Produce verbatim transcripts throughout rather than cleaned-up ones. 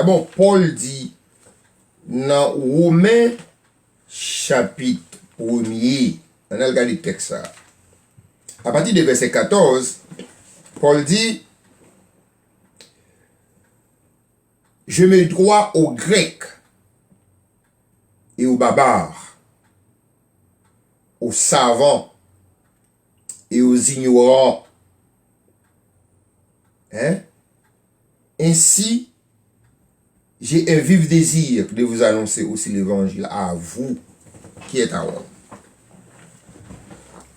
Bon, Pòl di nan Women chapit premye, ann al gade tèks sa a. Apati de vèsè katòz, Pòl di, Je me dois aux Grecs et aux barbares, aux savants et aux ignorants. Hein? Ainsi, j'ai un vif désir de vous annoncer aussi l'évangile à vous qui êtes à Rome.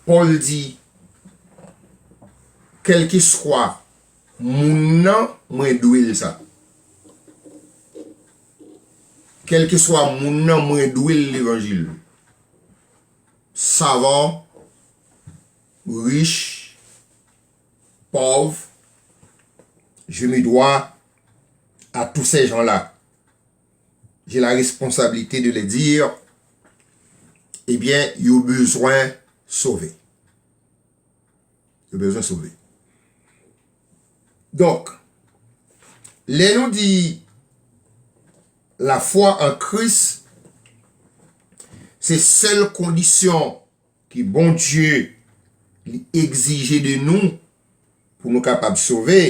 Pòl di, kèlkeswa moun nan, mwen dwe l sa. Kèlkeswa moun nan, mwen dwe l levanjil. Savan, rich, pòv, je me dois à tous ces gens-là. J'ai la responsabilité de les dire, ebyen, yo bezwen sove. Yo bezwen sove. Donk, lè nou di lafwa an Kris, se sèl kondisyon ke Bondye li egzije de nou pou nou kapab sove,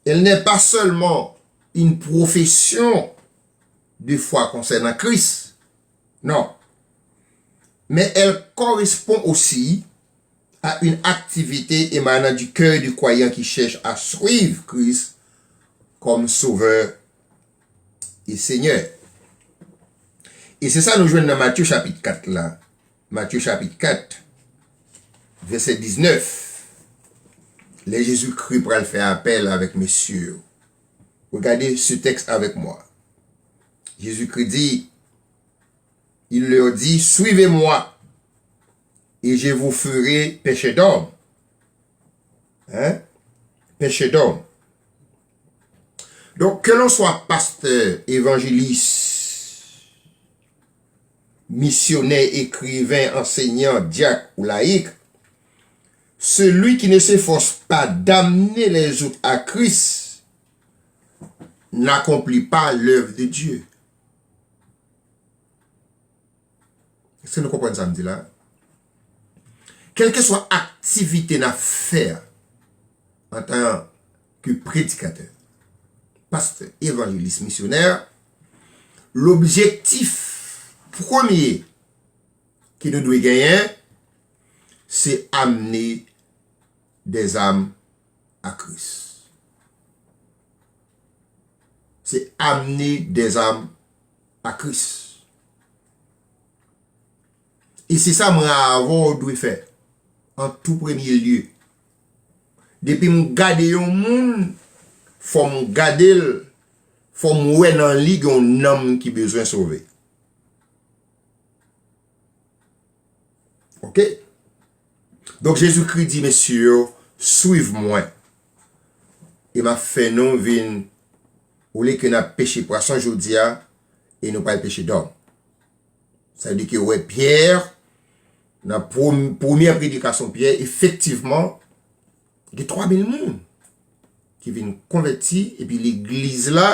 elle n'est pas seulement une profession de foi concernant Christ, non, mais elle correspond aussi à une activité émanant du cœur du croyant qui cherche à suivre Christ comme Sauveur et Seigneur. E se sa nou jwenn nan Matye chapit kat la. Matye chapit kat, vèsè diznèf. Lè Jezikri pral fè apèl avèk mesye yo. Regardez ce texte avec moi. Jésus-Christ dit, il leur dit, suivez-moi et je vous ferai pêcheurs d'hommes. Hein? Pêcheurs d'hommes. Donc, que l'on soit pasteur, évangéliste, missionnaire, écrivain, enseignant, diacre ou laïc, celui qui ne s'efforce pas d'amener les autres à Christ n'accomplit pas l'œuvre de Dieu. Èske nou konprann sa m di la? Kèlkeswa aktivite n ap fè antan ke predikatè, pastè, evanjelis, misyonè, lobjektif premye ke nou dwe genyen, se amne dèzam a Kris. Se amne dèzam a Kris. E se sa mwen avè w dwe fè, an tou premye lye. Depi m gade yon moun, fò m gade l, fò m wè nan li gen yon nanm ki bezwen sove. Oke? Donk, Jezikri di mesye yo, suiv mwen. E m ap fè nou vin, olye ke n ap peche pwason jodi a, e nou pral peche dòm. Sa vle di ke wè Pyè, nan pwem-, premyè predikasyon Pyè, efektivman, gen twa mil moun ki vin konvèti, epi legliz la,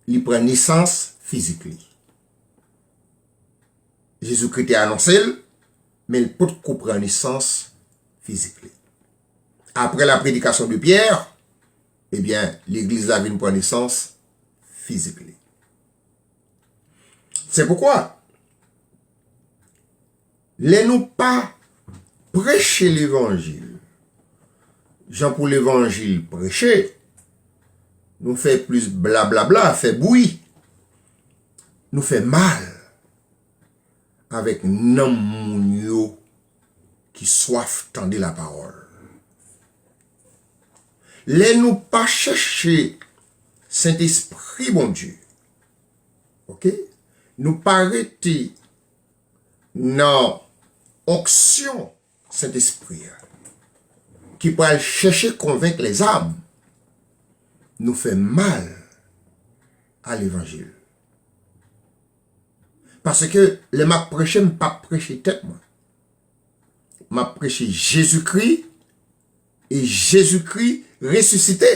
li pran nesans fizik li. Jezikri te anonse l, men l potko pran nesans fizik li. Apre la prédication de Pierre, ebyen, legliz la vin pran nesans fizik li. C'est pourquoi, lè nou pa preche levanjil jan pou levanjil preche, nou fè plis blablabla, fè bri, nou fè mal avèk nanm moun yo ki swaf tande lapawòl. Lè nou pa chèche Sentespri Bondye, oke, nou pa rete nan onksyon Sentespri a, ki pral chèche konvenk lèzam, nou fè mal a levanjil. Paske lè m ap preche, m p ap preche tèt mwen. M ap preche Jezikri, e Jezikri resisite.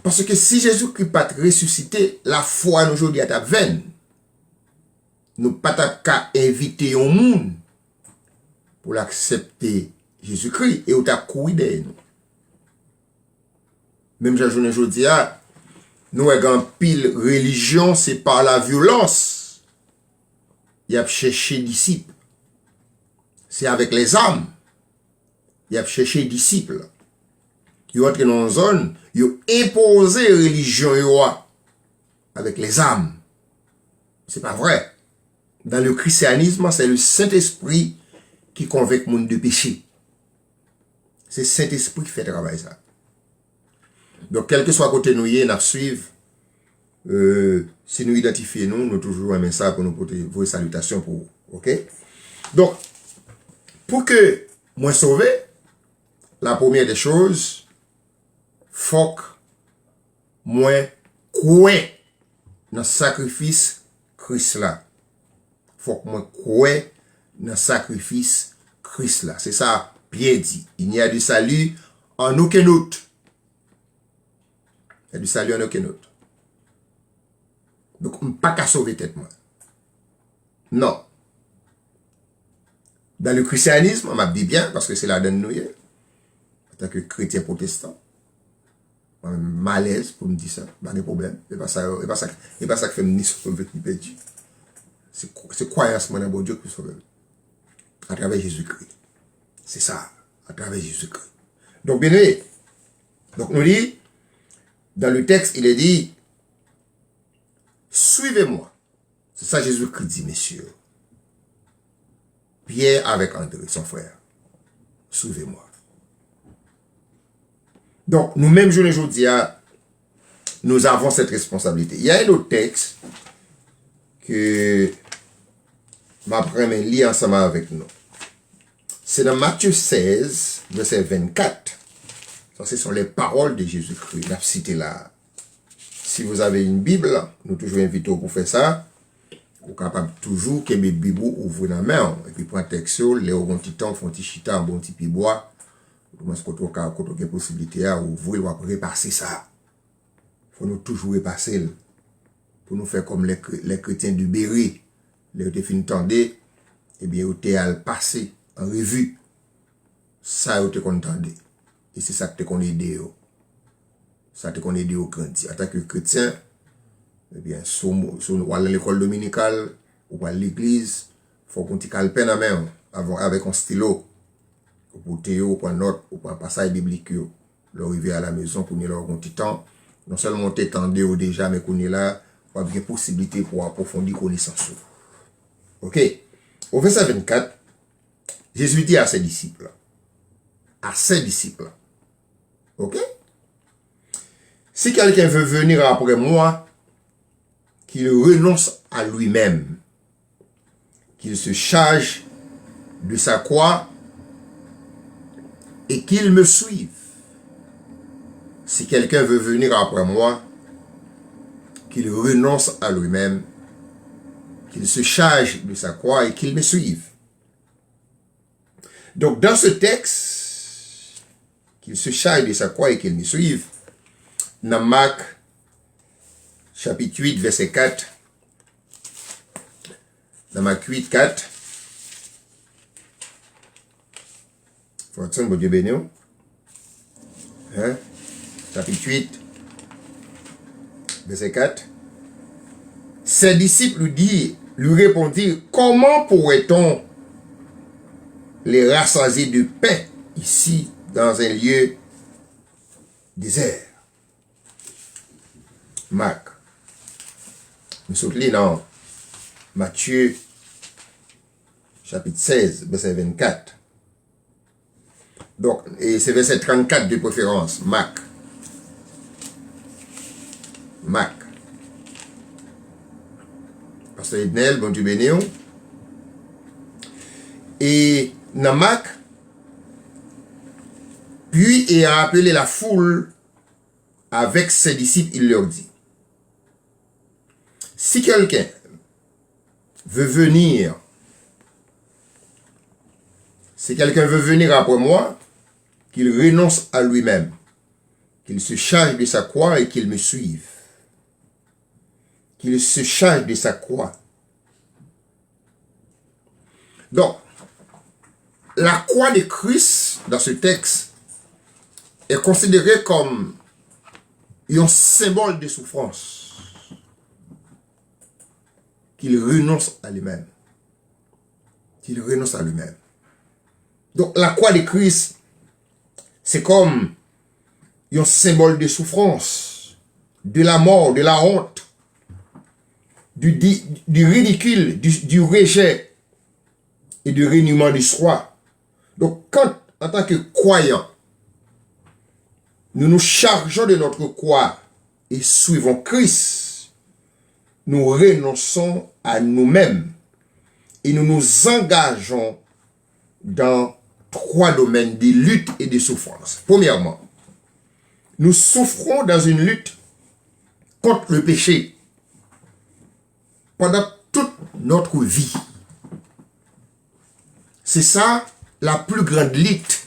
Paske si Jezikri pa t resisite, lafwa nou jodi a t ap vèn. Nou pa t ap ka envite yon moun pou l aksepte Jezikri e yo t ap kouri dèyè nou. Menm jan jounen jodi a, nou wè gen anpil relijyon, se pa la vyolans y ap chèche disip. Se avèk lèzam y ap chèche disip. Yo antre nan yon zòn, yo enpoze relijyon yo a avèk lèzam. Se pa vrè. Dans le christianisme, c'est le Saint-Esprit qui convainc moun de péché. Se Sentespri ki fè travay sa. Donk, kèlkeswa kote nou ye, n ap swiv. Euh, si nou idantifye nou, nou toujou renmen sa pou nou pote voye salitasyon pou ou. Oke? Donk, pou ke mwen sove, la première des choses, fòk mwen kwè nan sakrifis Kris la. Fòk mwen kwè nan sakrifis Kris la. Se sa Pyè di. Il n'y a de salut en aucun autre. Il n'y a de salut en aucun autre. Donk, m pa ka sove tèt mwen. Non. Dans le christianisme, m ap di byen, paske se ladann nou ye. Antanke kretyen pwotestan, mwen menm, m alèz pou m di sa. M pa gen pwoblèm. E pa sa, e pa sa, e pa sa k fè m ni sove ni pèdi. Se, se kwayans mwen nan Bondye ki sove m. Atravè Jezikri. Se sa. Atravè Jezikri. Donk, byeneme, donk nou li, dans le texte, il est dit, suivez-moi. Se sa Jezikri di mesye yo. Pyè avèk Andre, son frè. Suivez-moi. Donk, nou menm jounen jodi a, nous avons cette responsabilité. Il y a un autre texte que m ap renmen li ansanm avèk nou. Se nan Matye sèz, vèsè vennkat. Ça, ce sont les paroles de Jésus-Christ. N ap site la. Si vous avez une Bible, nou toujou envite w pou fè sa. Ou kapab toujou kenbe Bib ou ouvri nan men w, epi pran tèks yo, lè w gen yon ti tan, w fè yon ti chita anba yon ti pyebwa, otoman kote w ka, kote w gen posiblite a, w ouvri l, w ap repase sa. Fò nou toujou repase l. Pou nou fè kòm lè kre-, lè kretyen de Bere, lè yo te fin tande, ebyen, yo te al pase an revi sa yo te konn tande. E se sa k te konn ede yo. Sa te konn ede yo grandi. Antanke kretyen, ebyen, si w, si w al nan lekòl dominikal, ou pral legliz, fòk w gen yon ti kalpen nan men w, avè-, avèk yon stilo. Ou pote yo, ou pran nòt, ou pran pasaj biblik yo. Lè w rive alamezon, kounye a lè w gen yon ti tan, non sèlman w te tande yo deja, men kounye a la, w ap gen posiblite pou w apwofondi konesans ou. Oke? Au verset vingt-quatre, Jésus dit à ses disciples, à ses disciples, oke? Si quelqu'un veut venir après moi, qu'il renonce à lui-même, qu'il se charge de sa croix et qu'il me suive. Si quelqu'un veut venir après moi, qu'il renonce à lui-même, qu'il se charge de sa croix et qu'il me suive. Donc, dans ce texte, qu'il se charge de sa croix et qu'il me suive, nan Mak, chapit uit, vèsè kat, nan Mak uit, kat, Watson, Bondye beni w. Hein? Chapitre huit, verset quatre. Ses disciples lui dirent, lui répondirent, comment pourrait-on les rassasier de pain ici, dans un lieu désert? Mak. M sot li nan Matye, chapit sèz, vèsè vennkat. Donk, e se vèsè trannkat de preferans. Mak. Mak. Pastè Ednel, Bondye beni w. E nan Mak, puis ayant appelé la foule avec ses disciples, il leur dit, si quelqu'un veut venir, si quelqu'un veut venir après moi, qu'il renonce à lui-même, qu'il se charge de sa croix et qu'il me suive. Qu'il se charge de sa croix. Donc, la croix de Christ, dans ce texte, est considérée comme un symbole de souffrance, qu'il renonce à lui-même. Qu'il renonce à lui-même. Donc, la croix de Christ, c'est comme un symbole de souffrance, de la mort, de la honte, du, di- du ridicule, du, du rejet et du reniement de soi. Donc, quand, en tant que croyant, nous nous chargeons de notre croix et suivons Christ, nous renonçons à nous-mêmes et nous nous engageons dans trois domaines de lutte et de souffrance. Premièrement, nous souffrons dans une lutte contre le péché pendant toute notre vie. C'est ça la plus grande lutte.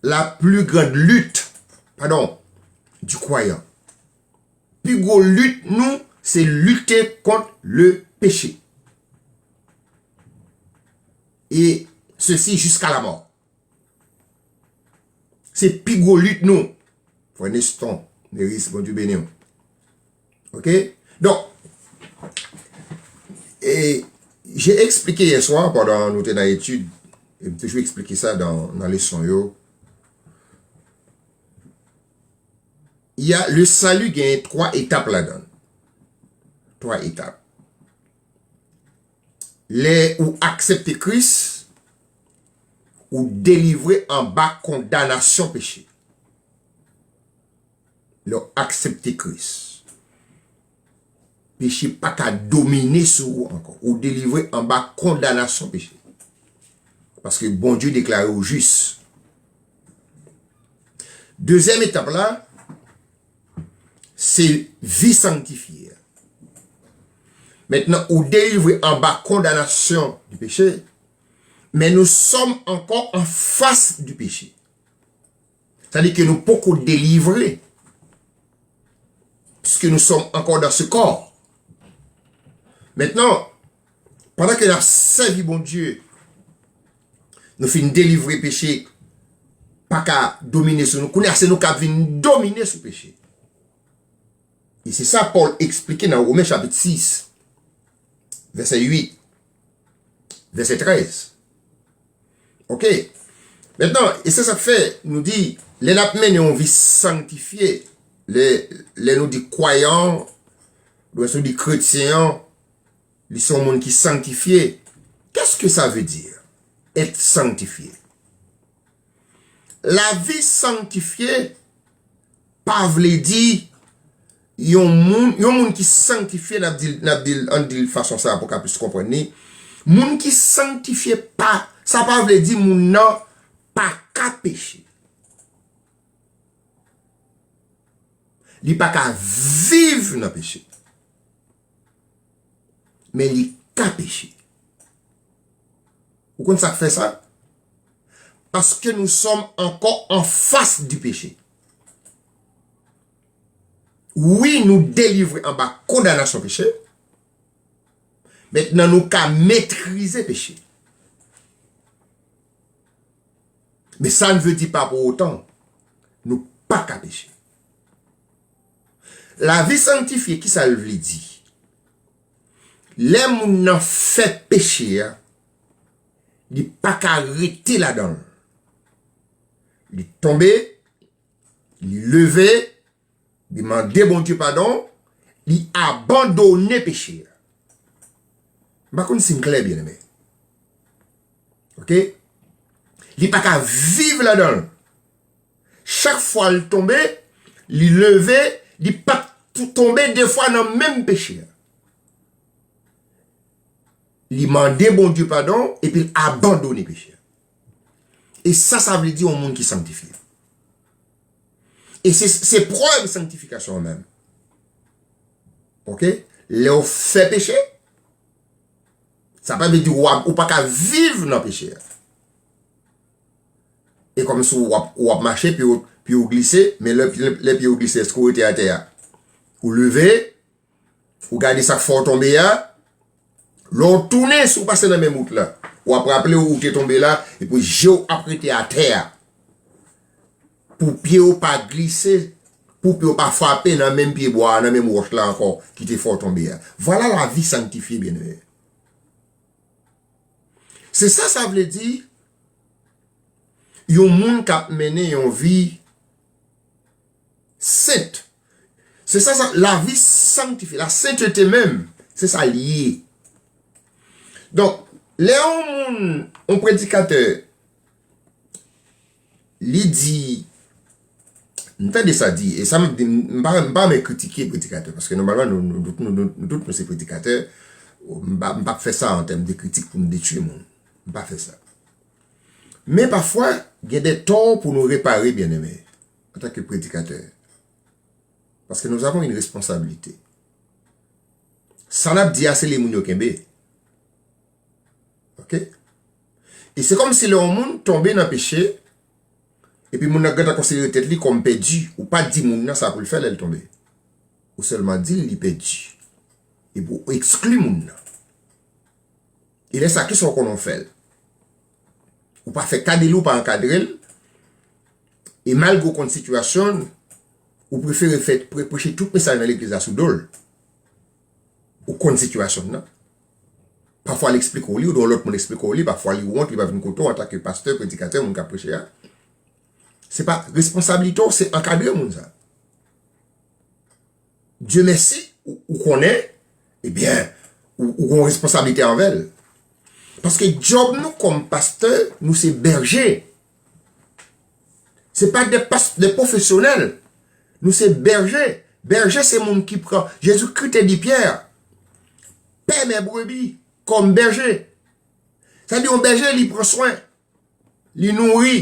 La plus grande lutte, pardon, du croyant. Pi gwo lit nou, c'est lutter contre le péché. Et ceci jusqu'à la mort. Se pi gwo lit nou. Frè Neston, Neris, Bondye beni w. Ok? Donk, e, j'ai expliqué hier soir, pandan nou te nan etid, e m toujou eksplike sa nan, nan leson yo. Il y a, le salut gen twa etap ladan l. Twa etap. Lè ou aksepte Kris, ou delivre anba kondanasyon peche. Lè w aksepte Kris, peche pa ka domine sou ou ankò. Ou delivre anba kondanasyon peche. Paske Bondye deklare w jis. Dezyèm etap la, se vi sanktifye a. Mentnan, ou delivre anba kondanasyon di peche, men nous sommes encore en face du péché. Sa di ke nou poko delivre, puisque nous sommes encore dans ce corps. Maintenant, pandan ke n ap sèvi Bondye, nou fin delivre peche, pa ka domine sou nou. Kounye a, se nou k ap vin domine sou peche. E se sa Pòl eksplike nan Women chapit sis, vèsè uit, vèsè trèz. Ok? Mentnan, e se sa k fè nou di, lè n ap mennen yon vi sanktifye, lè, lè nou di kwayan, oubyen si nou di kretyen an, li se yon moun ki sanktifye. Qu'est-ce que ça veut dire, être sanctifié? Lavi sanktifye pa vle di yon moun, yon moun ki sanktifye, n ap di, n ap di, ann di l fason sa a pou w ka plis konprann li. Moun ki sanktifye pa, sa pa vle di moun nan pa ka peche. Li pa ka viv nan peche. Men li ka peche. Ou konn sa k fè sa? Paske nou sòm ankò an fas di peche. Wi, nou delivre anba kondanasyon peche. Mentnan, nou ka metrize peche. Men sa n vle di pa pou otan, nou pa ka peche. Lavi sanktifye, ki sa l vle di? Lè moun nan fè peche a, li pa ka rete ladan l. Li tonbe, li leve, li mande Bondye padon, li abandone peche a. M pa konn si m klè, byeneme. Ok? Li pa ka viv ladan l. Chak fwa l tonbe, li leve, li p ap tou-, tonbe de fwa nan menm peche a. Li mande Bondye padon, epi l abandone peche a. E sa, sa vle di yon moun ki sanktifye. E se, se prèv sanktifikasyon an menm. Ok? Lè w fè peche, sa pa vle di w ap, ou pa ka viv nan peche a. E kòmsi w ap, w ap mache, pi w, pye w glise, men lè, lè, lè pye w glise, èske w rete atè a? Ou leve, ou gade sa k fè w tonbe a. Lè w tounen, si w pase nan menm wout la, w ap raple w ou te tonbe la, epi je w ap rete atè a. Pou pye w pa glise, pou pye w pa frape nan menm pye bwa a, nan menm wòch la ankò, ki te fè w tonbe a. Vwala lavi sanktifye, byeneme. Se sa sa vle di, yon moun k ap mennen yon vi sent. Se sa, sa, lavi sanktifye, la sentete menm, se sa l ye. Donk, lè yon moun, yon predikatè, li di, m tande sa di, e sa m ap di, m pa, m pa renmen kritike predikatè, paske nòmalman, nou, nou, nou, nou, nou tout, nou se predikatè, m pa, m p ap fè sa an tèm de kritik pou m detwi moun. M pa fè sa. Men pafwa, gen de tò pou nou repare, byeneme, antanke predikatè. Paske nous avons une responsabilité. Sa n ap di a, se li moun yo kenbe. Ok? E se kòmsi lè yon moun tonbe nan peche, epi moun nan gentan konsidere tèt li kòm pèdi, ou pa di moun nan sa pou l fè lè l tonbe. Ou sèlman di l li pèdi. Epi ou ekskli moun nan. E lè sa, kisa w konnen w fè l? Ou pa fè ka de li, ou pa ankadre l. E malgre w konn sitiyasyon l, ou prefere fè pre-, preche tout mesaj nan legliz la sou do l. Ou konn sitiyasyon l nan. Pafwa l eksplike w li, oubyen yon lòt moun eksplike w li, pafwa li wont, li pa vin kote w antanke pastè, predikatè, moun k ap preche a. Se pa responsablite w, se ankadre moun sa. Dye mèsi, ou, ou konnen, ebyen, ou, ou gen yon responsablite anvè l. Paske djòb nou kòm pastè, nou se bèje. Se pa de pas-, de pwofesyonèl. Nou se bèje. Bèje se moun ki pran. Jezikri te di Pyè, pè mè brebi kòm bèje. Sa di yon bèje, li pran swen. Li nouri.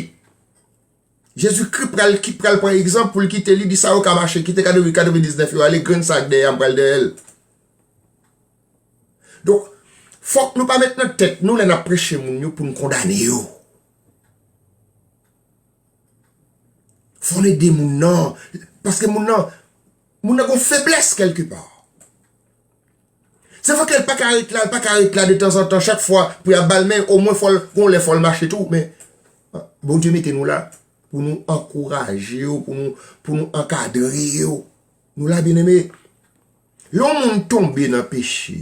Jezikri pral ki pral pran egzanp pou l kite li, di sa yo ka mache, kite katrevendiznèf yo ale, grenn sa k dèyè a m pral dèyè l. Donk, fòk nou pa met nan tèt nou lè n ap preche moun yo pou n kondane yo. Fò n ede moun nan, paske moun nan, moun nan gon feblès kèlkepa. Se vre ke l pa ka ret la, l pa ka ret la detanzantan, chak fwa pou y ap ba l men, omwen fò l, gon lè fò l mache tou, men Bondye mete nou la pou nou ankouraje yo, pou nou, pou nou ankadre yo. Nou la, byeneme. Lè yon moun tonbe nan peche,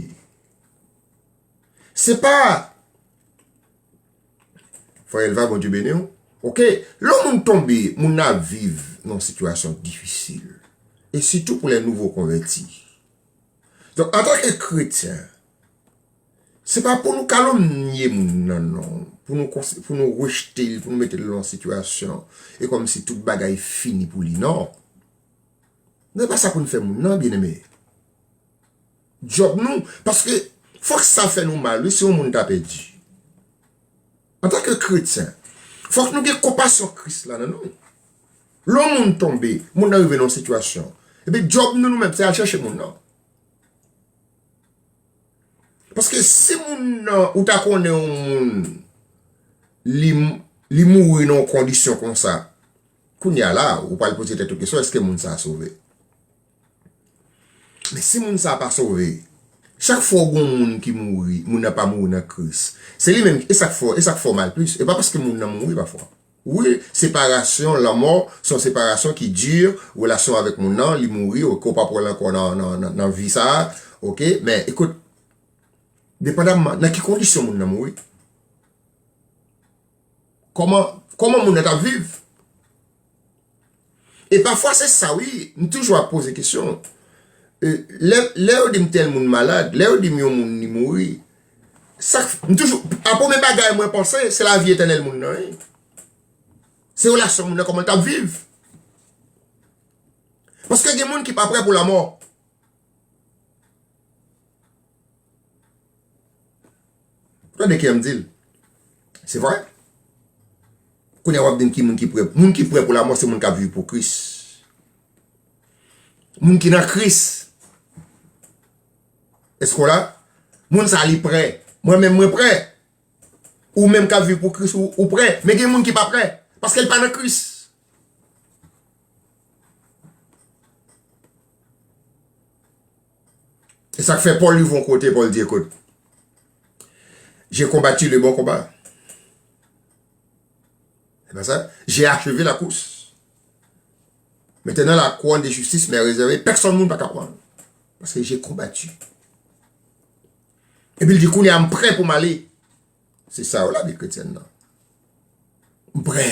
se pa Frè Elva, Bondye beni w. Ok, lè yon moun tonbe, moun nan ap viv nan yon sitiyasyon difisil. E sitou pou lè nouvo konvèti. Donk, antanke kretyen, se pa pou nou kalomnye moun nan, non. Pou nou konsi-, pou nou rejte l, pou nou mete l nan yon sitiyasyon, e kòmsi tout bagay fini pou li, non. Se pa sa pou n fè moun nan, byeneme. Djòb nou, paske fòk sa fè nou mal, wi, si yon moun ta pèdi. Antanke kretyen, fòk nou gen konpasyon Kris la nan nou. Lè yon moun tonbe, moun nan rive nan yon sitiyasyon, epi djòb nou, nou menm, se al chèche moun nan. Paske si moun nan, ou ta konnen yon moun, li, li mouri nan yon kondisyon konsa, kounye a la, ou pral poze tèt ou kesyon, èske moun sa a sove? Men si moun sa a pa sove, chak fwa w gen yon moun ki mouri, moun nan pa mouri nan Kris, se li menm, e sa k fè, e sa k fè w mal plis. E pa paske moun nan mouri pafwa. Wi, separasyon, lanmò, se yon separasyon ki di, relasyon avèk moun nan, li mouri, oke, ou p ap wè l ankò nan, nan, nan, nan vi sa a, oke, men ekout, depandamman nan ki kondisyon moun nan mouri, kòman, kòman moun nan t ap viv? E pafwa se sa, wi, m toujou ap poze kesyon. E, lè, lè yo di m tèl moun malad, lè yo di m yon moun li mouri, sa k, m toujou, a premye bagay mwen panse, se lavi etènèl moun nan, wi. Se relasyon moun nan, kòman l t ap viv. Paske gen moun ki pa prè pou lanmò. Tande kiyè m di l. Se vre? Kounye a w ap di m ki moun ki prè. Moun ki prè pou lanmò, se moun k ap viv pou Kris. Moun ki nan Kris. Èske w la? Moun sa a li prè. Mwen menm mwen prè. Ou menm k ap viv pou Kris, ou, ou prè. Men gen moun ki pa prè. Paske l pa nan Kris. Sa k fè Pòl rive yon kote, Pòl di, écoute, j'ai combattu le bon combat. C'est pas ça? J'ai achevé la course. Maintenant, la couronne de justice m'est réservée. Pèsonn moun pa ka pran l. Paske j'ai combattu. Epi l di, kounye a, m prè pou m ale. Se sa yo lavi kretyèn nan. M prè.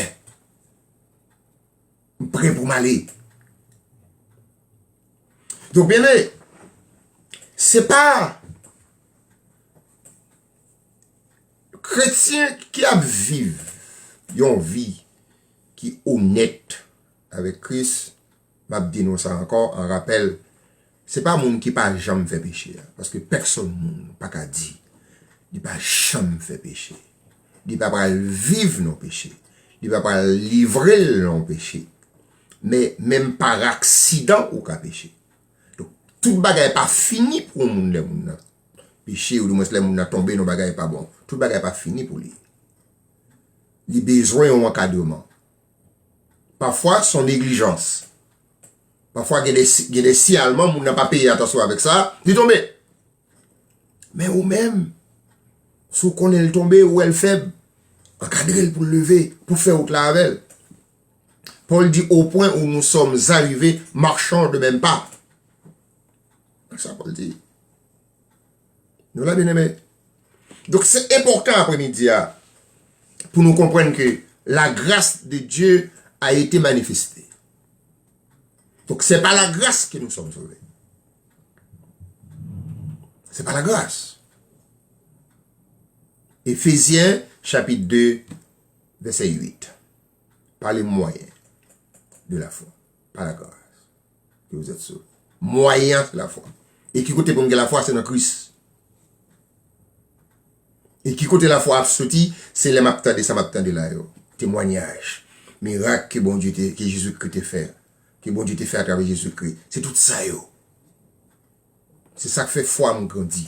M prè pou m ale. Donk, byeneme, se pa kretyen ki ap viv yon vi ki onèt avèk Kris, m ap di nou sa ankò, an rapèl, se pa moun ki pa janm fè peche a. Paske pèsonn moun pa ka di li pa janm fè peche. Li pa pral viv nan peche. Li pa pral livre l nan peche. Men, menm pa aksidan, ou ka peche. Donk, tout bagay pa fini pou yon moun lè moun nan peche, oudimwens lè moun nan tonbe nan bagay pa bon. Tout bagay pa fini pou li. Li bezwen yon ankadreman. Pafwa, se yon neglijans. Pafwa, gen de, gen de siyalman, moun nan pa peye atansyon avèk sa, li tonbe. Men ou menm, si w konnen l tonbe, ou wè l fèb, ankadre l pou l leve, pou fè wout la avè l. Pòl di, au point où nous sommes arrivés, marchons de même pas. Sa Pòl di. Nou la, byeneme? Donk, se enpòtan apremidi a pou nou konprann ke la grâce de Dieu a été manifestée. Donc, c'est par la grâce que nous sommes sauvés. C'est par la grâce. Éphésiens chapitre deux, verset huit. Par le moyen de la foi, par la grâce que vous êtes sauvés. Mwayen an se lafwa. E ki kote pou m gen lafwa? Se nan Kris. E ki kote lafwa ap soti? Se lè m ap tande sa m ap tande la yo. Temwanyaj, mirak ke Bondye te, ke Jezikri te fè, ke Bondye te fè atravè Jezikri. Se tout sa yo. Se sa k fè fwa m grandi.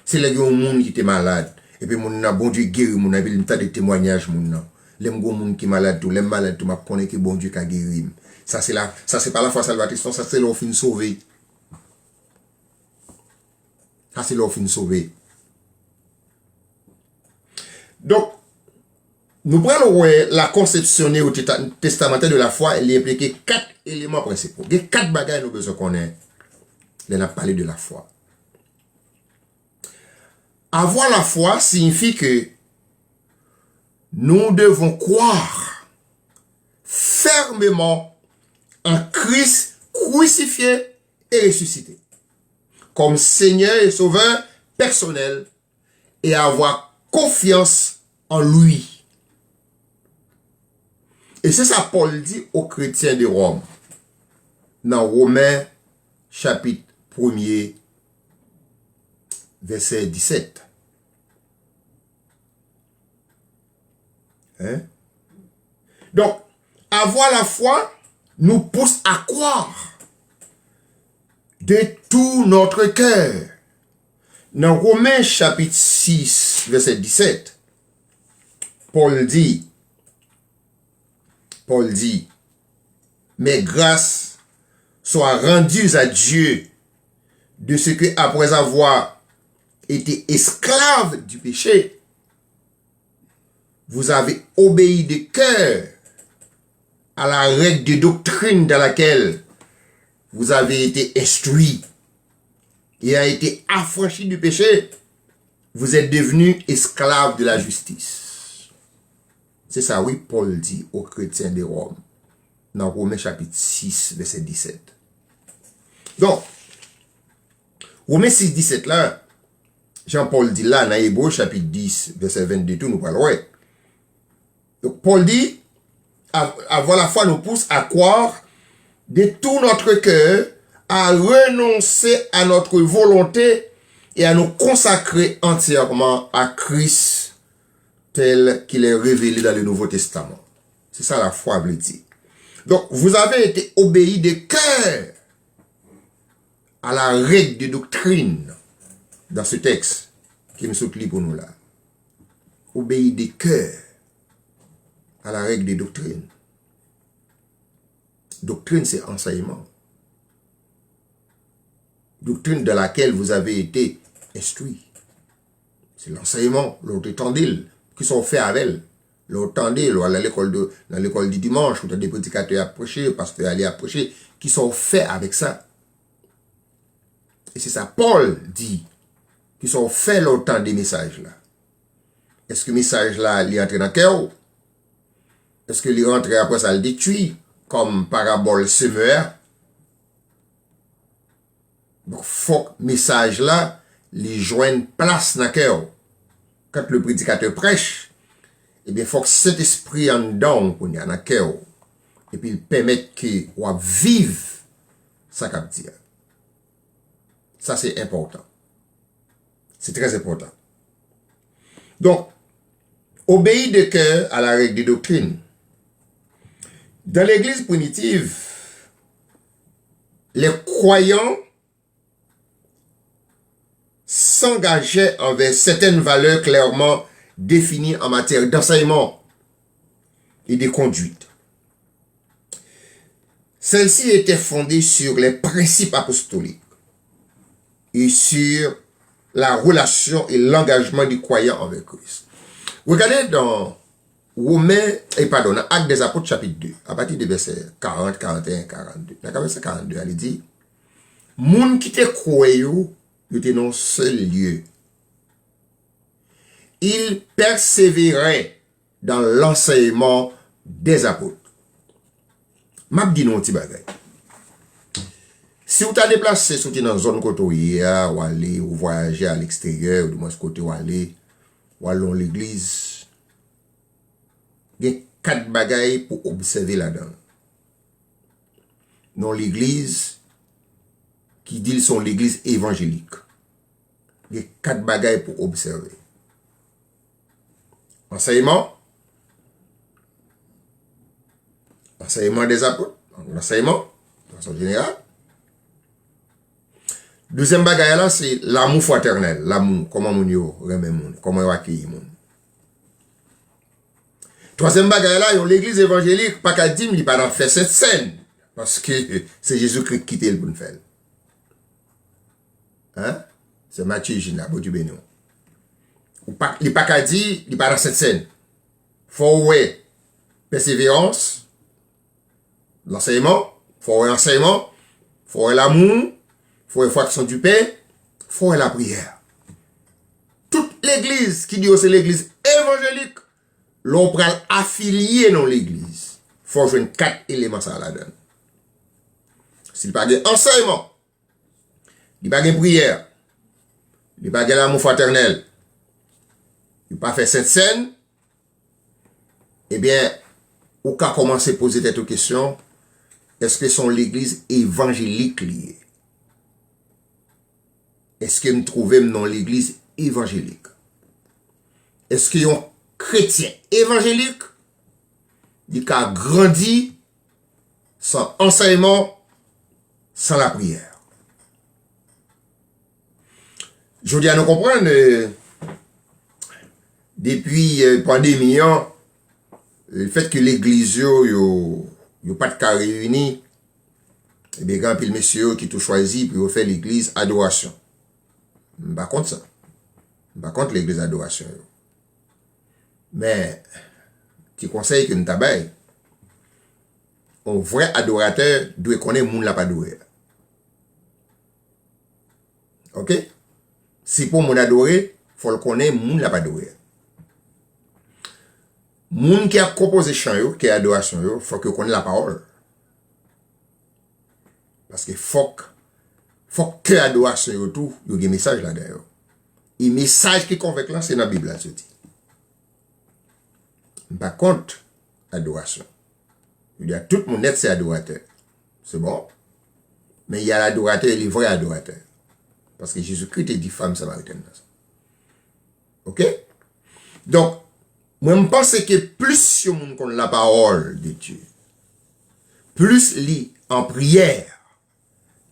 Se lè gen yon moun ki te malad, epi moun nan, Bondye geri moun nan, epi m tande temwanyaj moun nan. Lè m gen yon moun ki malad tou, lè m malad tou, m ap konnen ke Bondye ka geri m. Sa se la, sa se pa lafwa salvatris non, sa se lè w fin sove. Sa se lè w fin sove. Donk, nou pral wè la conception néo-testamentaire de la foi, li enplike kat eleman prensipal. Gen kat bagay nou bezwen konnen lè n ap pale de lafwa. Avoir la foi signifie que nous devons croire fermement en Christ crucifié et ressuscité comme Seigneur et Sauveur personnel et avoir confiance en lui. E se sa Pòl di o kretyen de Wòm nan Women chapit premye, vèsè disèt. Hein? Donc, avoir la foi nous pousse à croire de tout notre cœur. Nan Women chapit sis, vèsè disèt, Pòl di, Pòl di, mais grâce soit rendue à Dieu de ce que, après avoir été esclave du péché, vous avez obéi de cœur à la règle de doctrine dans laquelle vous avez été instruit et a été affranchi du péché, vous êtes devenu esclave de la justice. Se sa wi Pòl di o kretyen de Wòm nan Women chapit sis, vèsè disèt. Donk, Women sis disèt la, jan Pòl di la nan Ebre chapit dis, vèsè vennde tou, nou pral wè. Donk, Pòl di, à, avoir la foi nous pousse à croire de tout notre cœur, à renoncer à notre volonté et à nous consacrer entièrement à Christ tel qu'il est révélé dans le Nouveau Testament. Se sa lafwa vle di. Donc, vous avez été obéis de cœur à la règle de doctrine dans ce texte ke m sot li pou nou la. Obéi de cœur à la règle de doctrine. Doktrin se ansèyman. doctrine dans laquelle vous avez été instruit. Se lansèyman, lè w te tande l. Kisa w fè avè l? Lè w tande l, w al nan lekòl de, nan lekòl di dimanch, ou tande predikatè a ap preche, pastè a li ap preche, kisa w fè avèk sa? E se sa Pòl di. Kisa w fè lè w tande mesaj la? Èske mesaj la, li antre nan kè w? Èske li rantre apre sa, l detwi, kòm parabòl semè a? Donk, fòk mesaj la, li jwenn plas nan kè w. Quand le prédicateur prêche, ebyen, fòk Sentespri anndan w kounye a, nan kè w. Epi l pèmèt ke w ap viv sa k ap di a. Sa, se enpòtan. C'est très important. Donc, obéir de cœur à la règle de doctrine. Dans l'Église primitive, les croyants s'engageaient envers certaines valeurs clairement définies en matière d'enseignement et de conduite. Celle-ci était fondée sur les principes apostoliques et sur la relation et l'engagement du croyant envers Christ. Regardez dans Romains, et pardon, dans Actes des Apôtres chapitre deux, à partir de verset quarante, quarante et un, quarante-deux. Dans verset quarante-deux, il dit, moun ki te kwè yo, yo te nan sèl lye. Ils persévéraient dans l'enseignement des apôtres. M ap di nou yon ti bagay. Si w ta deplase soti nan zòn kote w ye a, w ale, ou vwayaje a leksteryè, ou dimwens kote w ale, w al nan yon legliz, gen kat bagay pou obsève ladan l. Nan yon legliz ki di l se yon legliz evanjelik, gen kat bagay pou obsève. Ansèyman, ansèyman dè apot, ansèyman, de fason jeneral. Dezyèm bagay la, se lanmou fratènèl, lanmou, kòman moun yo renmen moun, kòman yo akeyi moun. Twazyèm bagay la, yon legliz evanjelik pa ka di m li pa nan fè Sentsèn, paske se Jezikri ki kite l pou n fè l. Hein? Sè Matye Eugène la, Bondye beni w. Ou pa, li pa ka di li pa nan Sentsèn. Fò w wè pèseverans, lansèyman, fò w wè ansèyman, fò w wè lanmou, fò w wè fraksyon di pen, fò w wè lapriyè. Tout legliz ki di yo se legliz evanjelik, lè w pral afilye nan legliz, fò w jwenn kat eleman sa a ladan l. Si l pa gen ansèyman, li pa gen priyè, li pa gen lanmou fratènèl, li pa fè Sentsèn, ebyen, ou ka kòmanse poze tèt ou kesyon, èske se yon legliz evanjelik li ye? Èske m twouve m nan yon legliz evanjelik? Èske yon kretyen evanjelik, li ka grandi san ansèyman, san lapriyè? Jodi a nou konprann, eh, depi, eh, pandemi an, lefètke legliz yo, yo, yo pa t ka reyini, ebyen, gen anpil mesye yo ki tou chwazi pou yo fè legliz adorasyon. M pa kont sa. M pa kont legliz adorasyon yo. Men, ti konsèy ke m ta bay, yon vrè adoratè dwe konnen moun l ap adore a. Oke? Si pou moun adore, fò l konnen moun l ap adore a. Moun ki ap konpoze chan yo, ki adorasyon yo, fòk yo konnen lapawòl. Paske fòk, fòk kè adorasyon yo tou, yo gen mesaj ladan yo. E mesaj ki konvenk lan, se nan Bib la l soti. M pa kont adorasyon. Jodi a, tout moun nèt se adoratè. Se bon. Men y a l'adorateur et le vrai adorateur. Paske Jezikri te di fanm samaritèn nan sa. Oke? Donk, mwen, m panse ke plis yon moun konn lapawòl de Dye, plis li an priyè,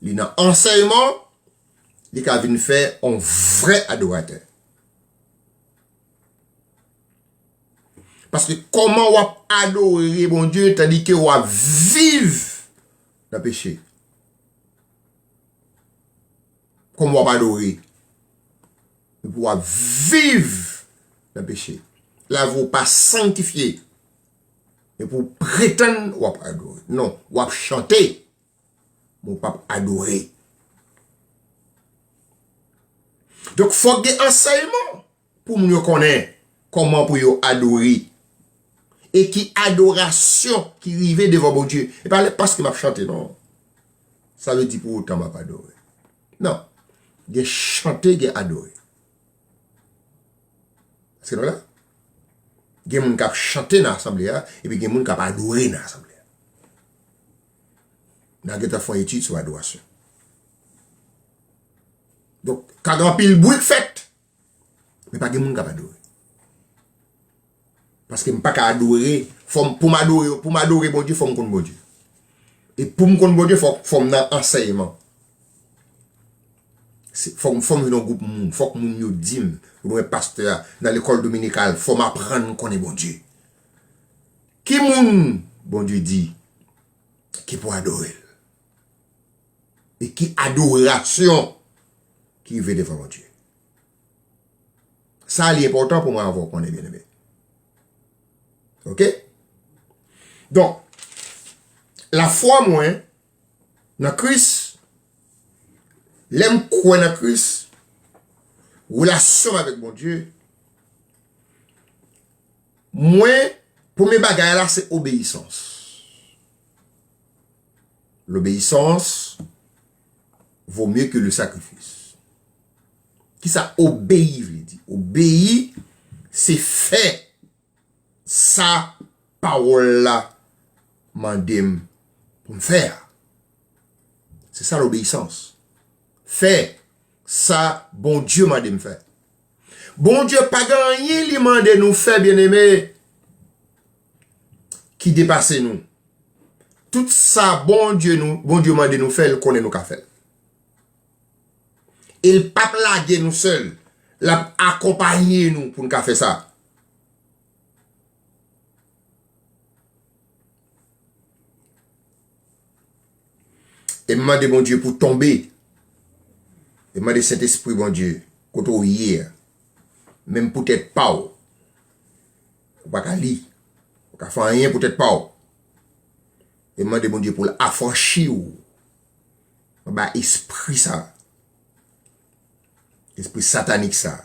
li nan ansèyman, li ka vin fè yon vrè adoratè. Paske kòman w ap adore Bondye tandike w ap viv nan peche? kòman w ap adore? Epi w ap viv nan peche. Lavi w pa sanktifye. Epi w pretann w ap adore. Non, w ap chante, men w p ap adore. Donk, fòk gen ansèyman pou moun yo konnen kòman pou yo adore. E ki adorasyon ki rive devan Bondye. E pa lè paske m ap chante, non. Sa vle di pou otan m ap adore. Non. Gen chante, gen adore. Èske nou la? Gen moun k ap chante nan asanble a, epi gen moun k ap adore nan asanble a. N a gentan fè yon etid sou adorasyon. Donk, ka gen anpil bri k fèt, men pa gen moun k ap adore. Paske m pa ka adore, fò m, pou m adore, pou m adore Bondye, fò m konn Bondye. E pou m konn Bondye, fò, fò m nan ansèyman. Se, fò m, fò m vin yon gwoup moun, fòk moun yo di m, ou dwe pastè a, nan lekòl dominikal, fò m aprann konnen Bondye. Ki moun Bondye di ki pou adore l? E ki adorasyon ki rive devan Bondye? Sa li enpòtan pou mwen avè w konnen, byeneme. Oke? Donk, lafwa mwen nan Kris, lè m kwè nan Kris, relasyon m avèk Bondye, mwen, premye bagay la, se obeyisans. L'obéissance vaut mieux que le sacrifice. Kisa obeyi vle di? Obeyi, se fè sa pawòl la mande m pou m fè a. Se sa lobeyisans. Fè sa Bondye mande m fè. Bondye pa gen anyen li mande nou fè, byeneme, ki depase nou. Tout sa Bondye nou, Bondye mande nou fè, l konnen nou ka fè l. E l p ap lage nou sèl. L ap akonpaye nou pou n ka fè sa. E m mande Bondye pou tonbe. E m mande Sentespri Bondye, kote w ye a, menm pou tèt pa w, ou pa ka li, ou pa ka fè anyen pou tèt pa w. E m mande Bondye pou l afranchi w anba espri sa, espri satanik sa.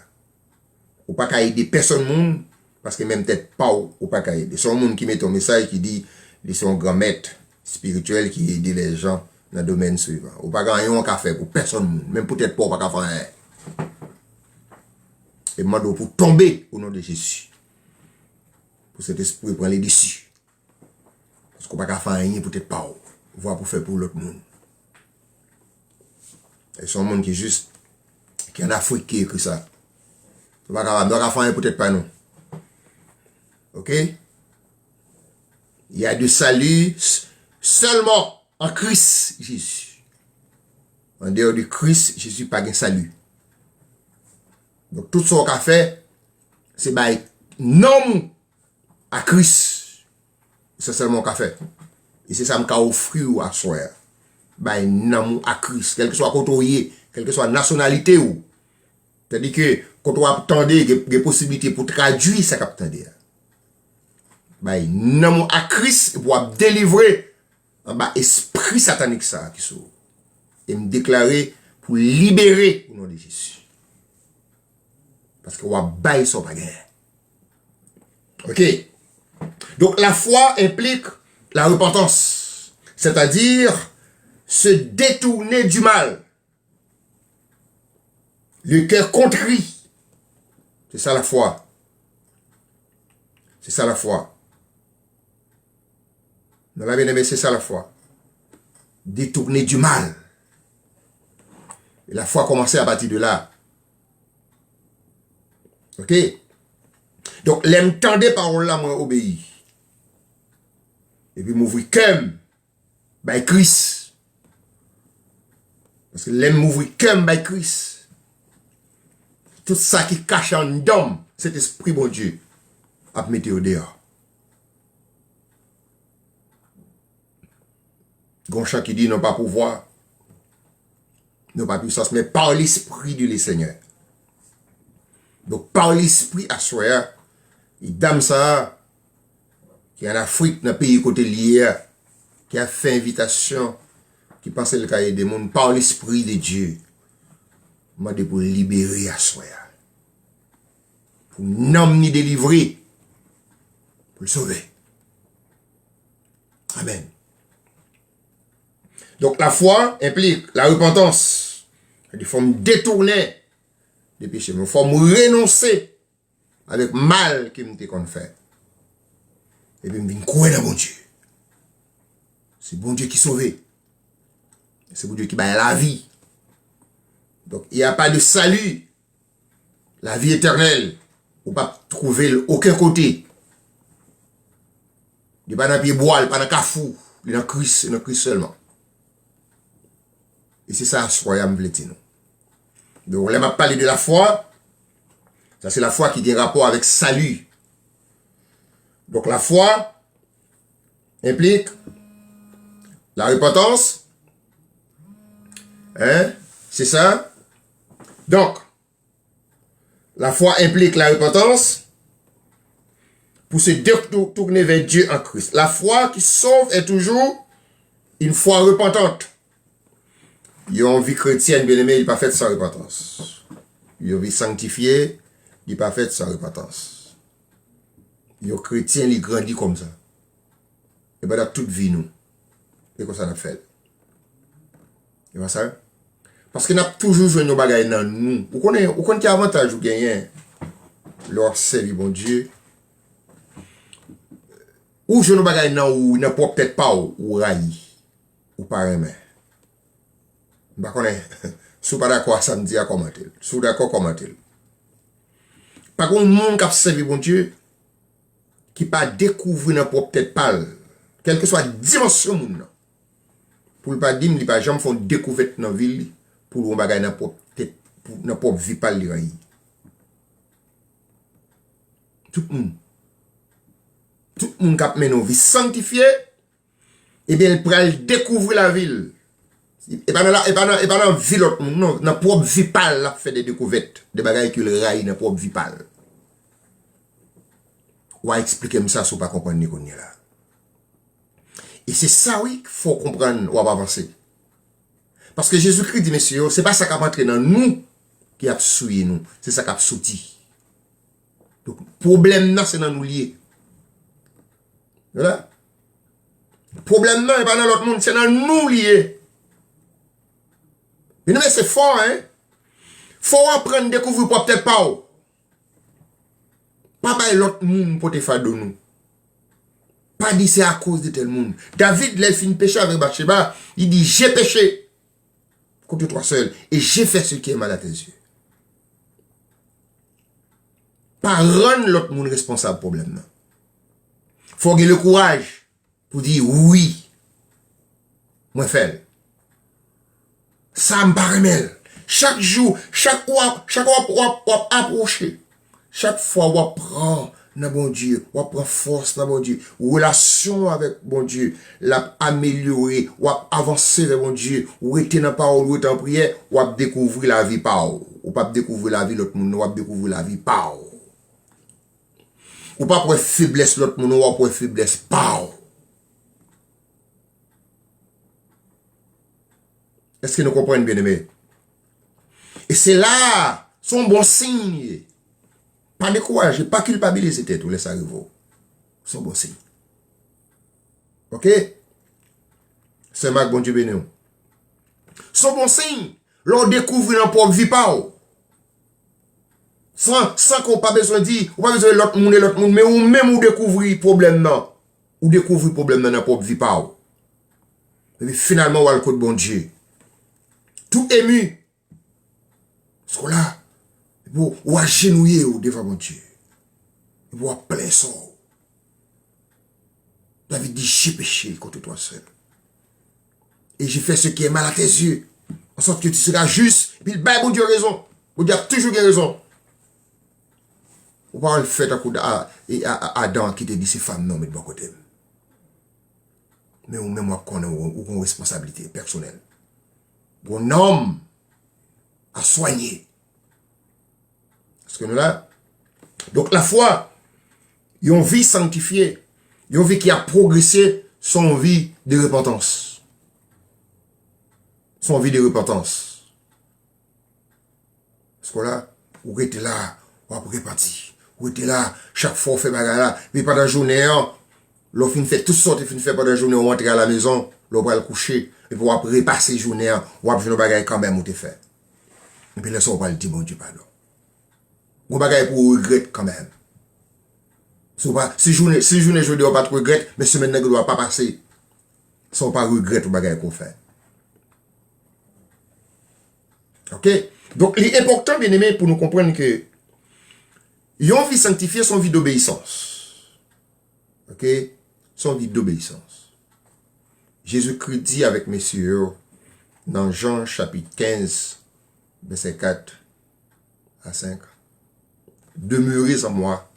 Ou pa ka ede pèsonn moun, paske menm tèt pa w, ou pa ka ede. Se yon moun ki mete yon mesaj ki di li se yon gran mèt espirityèl ki ede lèjan nan domèn swivan. Ou pa gen anyen w ka fè pou pèsonn moun, menm pou tèt pa w, ou pa ka fè anyen. E m mande w pou tonbe, o non de Jezi. Pou Sentespri pran le desi. Paske w pa ka fè anyen pou tèt pa w. Vwa pou fè pou lòt moun. E se yon moun ki jis, ki ann Afrik ki ekri sa. Nou pa ka, nou pa ka fè anyen pou tèt pa nou. Oke? Il y a de salut s-, seulement en Christ Jésus. En dehors de Christ Jésus, pa gen sali. Donk, tout sa w ka fè, se bay nanm ou a Kris. Se sèlman w ka fè. E se sa m ka ofri w aswè a. Bay nanm ou a Kris, kèlkeswa kote w ye, kèlkeswa nasyonalite w. Tandike, kote w ap tande, gen, gen posiblite pou tradui sa k ap tande a. Bay nanm ou a Kris, epi w ap delivre anba espri satanik sa a ki sou ou. E m deklare pou libere o non de Jezi. Paske w ap bay sa w pa genyen. Oke. Donk, la foi implique la repentance, c'est-à-dire se détourner du mal. Le cœur contrit. C'est ça la foi. C'est ça la foi. Nou la, byeneme, se sa lafwa. Détourner du mal. E lafwa kòmanse apati de la. Oke? Donk, lè m tande pawòl la, mwen obeyi. Epi m ouvri kè m bay Kris. Paske lè m ouvri kè m bay Kris, tout sa ki kache anndan m, Sentespri Bondye ap mete yo deyò. Gon chan ki di, non pa pouvwa, Non pa puissance, men par l'Esprit de le Seigneur. Donk, par l'Esprit, aswè a, e dam sa a, ki an Afrik, nan peyi kote l ye a, ki ap fè envitasyon, ki panse l ka ede moun, par l'Esprit de Dieu, mande pou l libere aswè a. Pou nanm ni delivre, pou l sove. Amèn. Donk, lafwa enplik larepantans. Sa di fò m detounen de peche m. Fò m renonse avèk mal ke m te konn fè. Epi m vin kwè nan Bondye. Se Bondye ki sove. Se Bondye ki bay lavi. Donk, il y a pas de salut, lavi etènèl, ou p ap twouve l okenn kote. Li pa nan pye bwa, li pa nan kafou, li nan Kris, se nan Kris sèlman. E se sa aswè a m vle di nou. Donk, lè m ap pale de lafwa, sa se lafwa ki gen rapò avèk sali. Donk, lafwa enplik larepantans. Hein? Se sa? Donk, lafwa enplik larepantans pour se détourner vers Dieu en Christ. La foi qui sauve est toujours une foi repentante. Yon vi kretyèn, byeneme, li pa fèt san repantans. Yon vi sanktifye, li pa fèt san repantans. Yon kretyen, li grandi kòmsa. E pandan tout vi nou, e konsa n ap fè l. E pa sa? Paske n ap toujou jwenn yon bagay nan nou. Ou konnen, ou konn ki avantaj ou genyen lè w ap sèvi Bondye? Ou jwenn yon bagay nan ou, nan pwòp tèt pa w, ou rayi, ou pa renmen. M pa konnen si w pa dakò a sa m di a, kòmante l. Si w dakò, kòmante l. Pa gen yon moun k ap sèvi Bondye ki pa dekouvri nan pwòp tèt pa l, kèlkeswa dimansyon moun nan, pou l pa di m li pa janm fè yon dekouvèt nan vi l, pou l wè yon bagay nan pwòp tèt, pou, nan pwòp vi pa l li rayi. Tout moun. Tout moun k ap mennen yon vi sanktifye, ebyen, l pral dekouvri lavi l. E pa nan la, e pa nan, e pa nan vi lòt moun, non. Nan pwòp vi pa l, l ap fè de dekouvèt, de bagay ke l rayi nan pwòp vi pa l. W a eksplike m sa si w pa konprann li kounye a la. E se sa, wi, fò w konprann, w ap avanse. Paske Jezikri di, mesye yo, se pa sa k ap antre nan nou ki ap souye nou, se sa k ap soti. Donk, pwoblèm nan, se nan nou li ye. Vwala. Pwoblèm nan, e pa nan lòt moun, se nan nou li ye. Byeneme, se fò, en. Fò w aprann dekouvri pwòp tèt pa w. Pa bay lòt moun pote fado nou. Pa di se akoz de tèl moun. David, lè l fin peche avèk Batcheba, li di, j'ai péché contre toi seul, et j'ai fait ce qui est mal à tes yeux. Pa rann lòt moun responsab pwoblèm nan. Fò w gen le kouraj pou di, wi, mwen fè l. Sa m pa renmen l. Chak jou, chak w ap, chak w ap, w ap, w ap apwoche, chak fwa w ap pran nan Bondye, w ap pran fòs nan Bondye, relasyon w avèk Bondye, l ap amelyore, w ap avanse vè Bondye, w rete nan pawòl, w rete an priyè, w ap dekouvri lavi pa w. Ou p ap dekouvri lavi lòt moun, non, w ap dekouvri lavi pa w. Ou p ap wè feblès lòt moun, w ap wè feblès pa w. Èske nou konprann, byeneme? E se la a, se yon bon siy li ye. Pa dekouraje, pa kilpabilize tèt ou lè sa rive w. Se yon bon siy. Oke? Sè Mak, Bondye beni w. Se yon bon siy lè w dekouvri nan pwòp vi pa w. San, san ke w pa bezwen di, ou pa bezwen lòt moun e lòt moun, men ou menm ou dekouvri pwoblèm nan. Ou dekouvri pwoblèm nan nan pwòp vi pa w. Epi finalman, w al kot Bondye. Tou emi. Paske w la, epi w ajenouye w devan Bondye. Epi w ap plenn san w. David di, j'ai péché contre toi seul. Et j'ai fait ce qui est mal à tes yeux, en sorte que tu seras juste. Epi l bay Bondye rezon. Bondye ap toujou gen rezon. Ou pa wè l fè tankou A-, A-, A-, Adan ki te di se fanm nan w met bò kote m. Men ou menm w ap konnen ou, ou gen yon responsablite pèsonèl. Gon nonm à soigner. Èske nou la? Donk, lafwa, yon vi sanktifye, yon vi ki ap pwogrese, se yon vi de repantans. Se yon vi de repantans. Paske la, ou rete la, w ap repanti. Ou rete la, chak fwa w fè bagay la, men pandan jounen an, lè w fin fè tout sa w te fin fè pandan jounen, w antre alamezon, lè w pral kouche, epi w ap repase jounen an, w ap jwenn yon bagay kanmenm ou te fè. Epi lè sa w pral di Bondye padon. Gon bagay pou w regrèt kanmenm. Si w pa, si jounen, si jounen jodi a w pa t regrèt, men semèn nan gendwa pa pase san w pa regrèt yon bagay ke w fè. Oke? Donk, li enpòtan, byeneme, pou nou konprann ke yon vi sanktifye se yon vi dobeyisans. Oke? Se yon vi dobeyisans. Jezikri di avèk mesye yo nan Jan chapit kenz, vèsè kat a senk, Demeurez en moi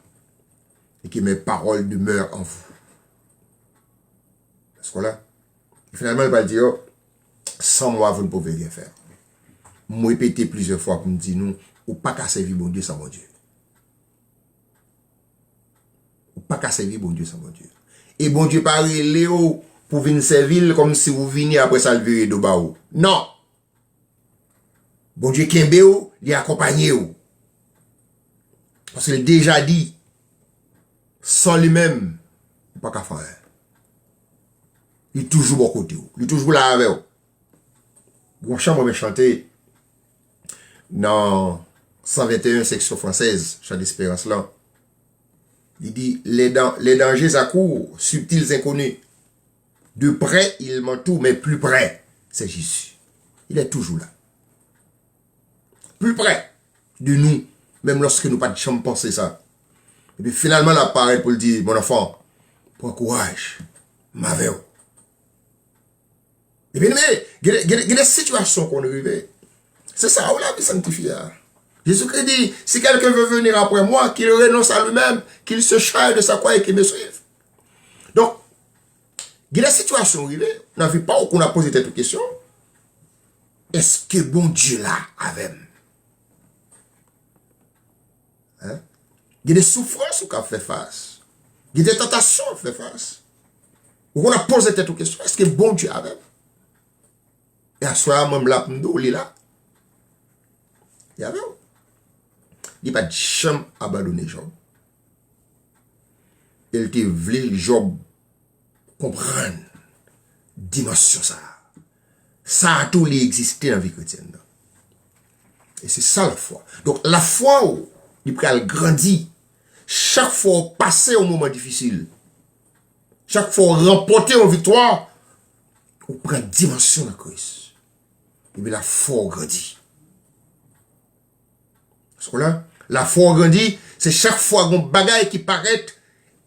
et que mes paroles demeurent en vous. Èske w la? E finalman, li pral di yo, sans moi, vous ne pouvez rien faire. M repete plizyè fwa pou m di nou, ou pa ka sèvi Bondye san Bondye. Ou pa ka sèvi Bondye san Bondye. E Bondye pa rele w pou vin sèvi l kòmsi ou vini apre sa l vire do ba ou. Non! Bondye kenbe w, li akonpaye w. Paske l deja di, san li menm, ou pa ka fè anyen. Li toujou bò kote w. Li toujou la avè w. Gon chan mwen chante nan san venteyen seksyon fransèz, Chan Desperans lan. Li di, les, dan- les dangers accourent, subtils inconnus. De près, ils m'entourent, mais plus près, c'est Jésus. Il est toujours là. Plus près de nous, menm lòske nou pa t janm panse sa. Epi finalman, l ap parèt pou l di, mon enfant, pran kouraj, m avè w. Ebyen, men, gen, gen, gen de sitiyasyon konn rive. Se sa, ou lavi sanktifye a. Jezikri di, si quelqu'un veut venir après moi, qu'il renonce à lui-même, qu'il se charge de sa croix et qu'il me suive. Donk, gen de sitiyasyon rive nan vi pa w, ou konn ap poze tèt ou kesyon, èske Bondye la avè m? Hein? Gen de soufrans ou ka fè fas. Gen de tantasyon ou fè fas. Ou konn ap poze tèt ou kesyon, èske Bondye avè m? E aswè a, mwen m la pou m di w, li la. Li avè w. Li pa t janm abandone Jòb. E l te vle Jòb konprann dimansyon sa a. Sa a tou li egziste nan vi kretyèn nan. E se sa lafwa. Donk, lafwa w, li pral grandi. Chak fwa w pase yon moman difisil, chak fwa w ranpòte yon viktwa, ou pran dimansyon nan Kris. Epi lafwa w grandi. Èske w la? Lafwa w grandi, se chak fwa gon bagay ki parèt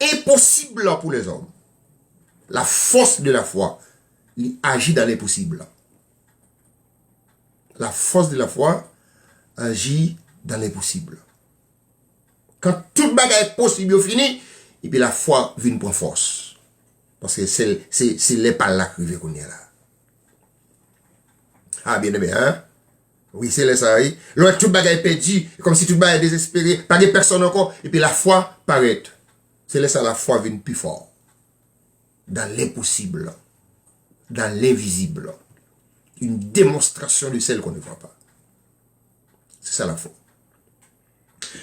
enposib pou lèzòm. La force de la foi, li aji dans l'impossible. La force de la foi agit dans l'impossible. Kan tout bagay posib yo fini, epi lafwa vin pran fòs. Paske se, se, se lè pa l la k rive kounye a la. A, byeneme, en? Wi, se lè sa, wi. Lè w wè tout bagay pèdi, kòmsi tout bagay dezespere, pa gen pèsonn ankò, epi lafwa parèt. Se lè sa lafwa vin pi fò. Dans l'impossible. Dans l'invisible. Une démonstration de celle qu'on ne voit pas. Se sa lafwa.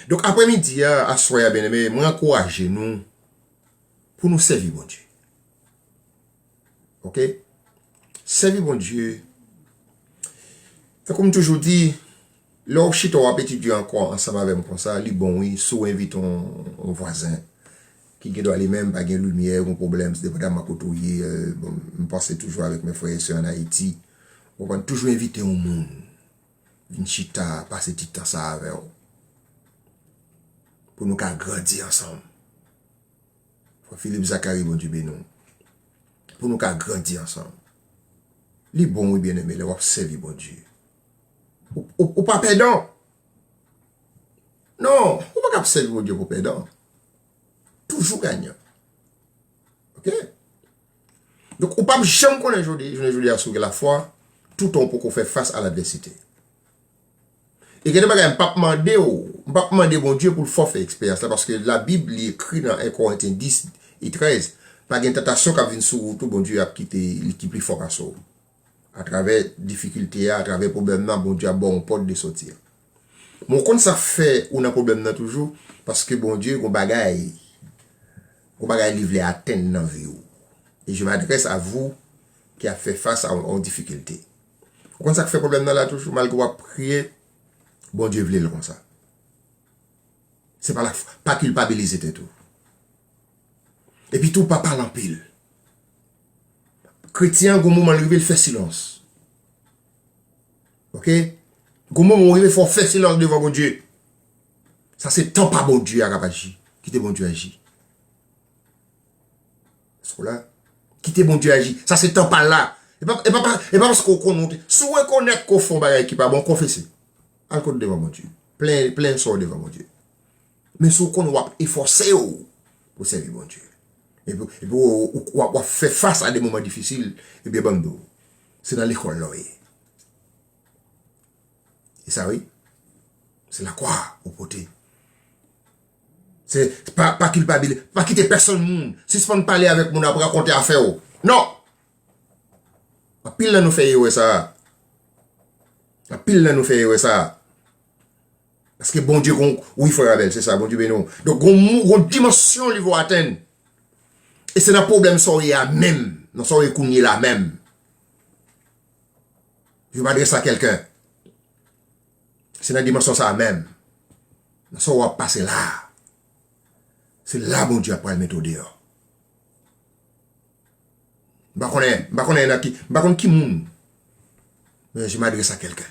Donk, aprèmidi a, aswè a, byeneme, mwen ankouraje nou pou nou sèvi Bondye. Oke? Sèvi Bondye. Tankou m toujou di, lè w chita w ap etidye ankò ansanm avè m konsa, li bon wi, si w envite yon, yon vwazen ki gendwa li menm pa gen limyè, yon pwoblèm, se depandaman kote w ye, euh, bon, m panse toujou avèk mes frères et sœurs en Haïti, w konprann, toujou envite yon moun vin chita, pase ti tan sa avè w. Pou nou ka grandi ansanm. Frè Philippe Zacharie, Bondye beni w. Pou nou ka grandi ansanm. Li bon, wi, byeneme, lè w ap sèvi Bondye. Ou, ou, ou pa pèdan. Non, ou pa ka ap sèvi Bondye pou pèdan. Toujou ganyan. Oke? Donk, ou p ap janm konnen jodi, jounen jodi a si w gen lafwa, toutan w poko fè fas a ladvèsite. E gen de bagay m p ap mande w, m p ap mande Bondye pou l fè w fè eksperyans la, paske Labib li ekri nan en Korentyen dis e trèz, pa gen tantasyon k ap vin sou wout ou Bondye ap kite li ki pi fò pase w. Atravè difikilte a, atravè pwoblèm nan, Bondye ap ba w yon pòt de sòti. Men w konn sa k fè ou nan pwoblèm nan toujou, paske Bondye gon bagay, gon bagay li vle atenn nan vi w. Et je m'adresse à vous qui ap fè fas a yon difikilte. Ou konn sa k fè pwoblèm nan la toujou, malgre w ap priye, Bondye vle l konsa. Se pa la, pa kilpabilize tèt ou. Epi tou, pa pale anpil. Kretyen an, gon moman l rive, l fè silans. Oke? Gon moman w rive, fò w fè silans devan Bondye. Sa se tan pa Bondye a k ap aji. Kite Bondye aji. Èske w la? Kite Bondye aji. Sa se tan pa l la. E pa, e pa, e pa paske w konnen w te. Si w rekonèt ke w fè yon bagay ki pa bon, konfese. Al kot devan Bondye. Plen, plen sa w devan Bondye. Men si w konnen w ap efòse w pou sèvi Bondye. Epi, epi w, w, w ap, w ap fè fas a de moman difisil, ebyen, ban m di w, se nan lekòl la w ye. E sa, wi. Se lakwa ou pote. Se pa, pa kilpabilize. Pa kite pèsonn moun. Sispann pale avèk moun ap rakonte afè w. Non! Anpil nan nou fè erè sa a. Anpil nan nou fè erè sa a. Paske Bondye gon, wi, frè Abel, se sa, Bondye beni w. Donk, gon, gon dimansyon li vo atenn. E se nan pwoblèm sa w ye a menm, nan sa w ye kounye la menm. Je m'adresse à quelqu'un. Se nan dimansyon sa a menm. Nan sa w ap pase la a. Se la Bondye ap pral mete w deyò. M pa konnen, m pa konnen nan ki, m pa konn ki moun. Men je m'adresse à quelqu'un.